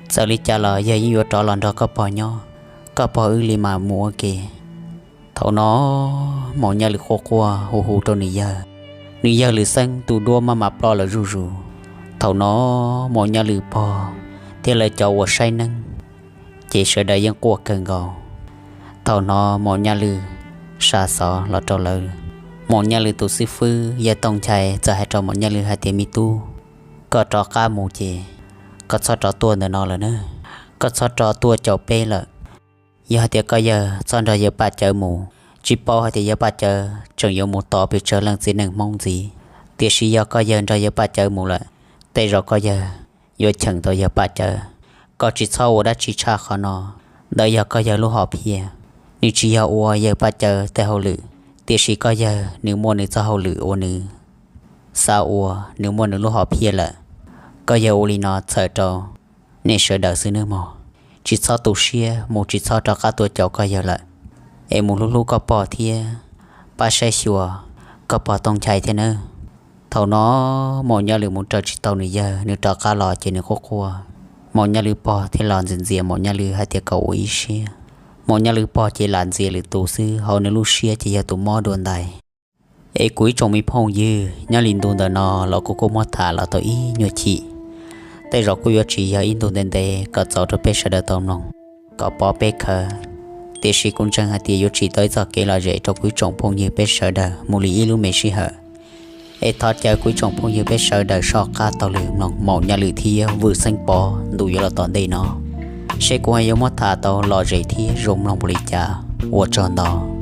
Txawm li cas los yawg yeej yuav rov los nrog koj pog nyob, koj pog wb li mas mus ua ke. Thaum no Maum Nyaj Lwm quaj quaj hu hu rau nws yawg. Nws yawg Lwm Xeeb tus duab maj mam ploj lawm zuj zus. Thaum no Maum Nyaj Lwm pog thiab lawv cov uas saib neeb ces sawv daws yeej quaj kawg nkaus. Thaum no Maum Nyaj Lwm xa xov los rau lawv. Maum Nyaj Lwm tus xib fwb yawg Tooj Nchai txawm hais rau Maum Nyaj Lwm hais tias, me tub, koj rov qab mus ces koj txhob rov tuaj ntawm no lawm na. Koj txhob rov tuaj caum peb lawm. Yog hais tias koj yawg txhob nrog yawg Paj Cawv mus, tsis paub hais tias yawg Paj Cawv tseem yuav mus tos pes tsawg leej txiv neej Hmoob ntxiv. Tiam sis yog koj yawg nrog yawg Paj Cawv mus lawm, tej zaum koj yawg yuav cheem tau yawg Paj Cawv. Koj tsis txhob ua dab tsi tshaj qhov no. Ntawd yog koj yawg lub hom phiaj. Nws tsis yog ua yawg Paj Cawv tej hauj lwm, tiam sis koj yawg nws muaj nws txoj hauj lwm uas nws xav ua, nws muaj nws lub hom phiaj lawm. Koj yawg ua li no txhawm rau nej sawv daws xwb nawb mog. Tsis txhob tu siab, mus tsis txhob rov qab tuaj caum koj yawg lawm, es mus hlub hlub koj pog thiab pab saib xyuas koj pog Tooj Nchai thiab nawb. Thaum no Maum Nyaj Lwm mus raws tsis tau nws yawg, nws rov qab los ces nws quaj quaj. Maum Nyaj Lwm pog thiaj los ntxias ntxias Maum Nyaj Lwm hais tias kom ua ib siab. Maum Nyaj Lwm pog ces lam ntxias lwm tus xwb, hauv nws lub siab ces yog tus mob dua ntais. Es kuv ib tsoom me phooj ywg, nyob li ntu ntawm no los kuv kuj muab tham los tau ib nyuag chim. Tej zaum kuj yuav tsis yog ib ntu ntev ntev kom txaus rau peb sawv daws tau mloog, kom pov peb khawv. Tiam sis kuv ntseeg hais tias yuav tsim tau ib txoj kev lom zem rau kuv ib tsoom phooj ywg peb sawv daws mus li ib lub me sij hawm. Es thov caw kuv ib tsoom phooj ywg peb sawv daws soj qab taug lw mloog Maum Nyaj Lwm thiab Vwm Xeeb Pov ntu yuav los tom ntej no, seb kuv ho yuav muab tham tau lom zem thiab zoo mloog npaum li cas. Ua tsaug ntau.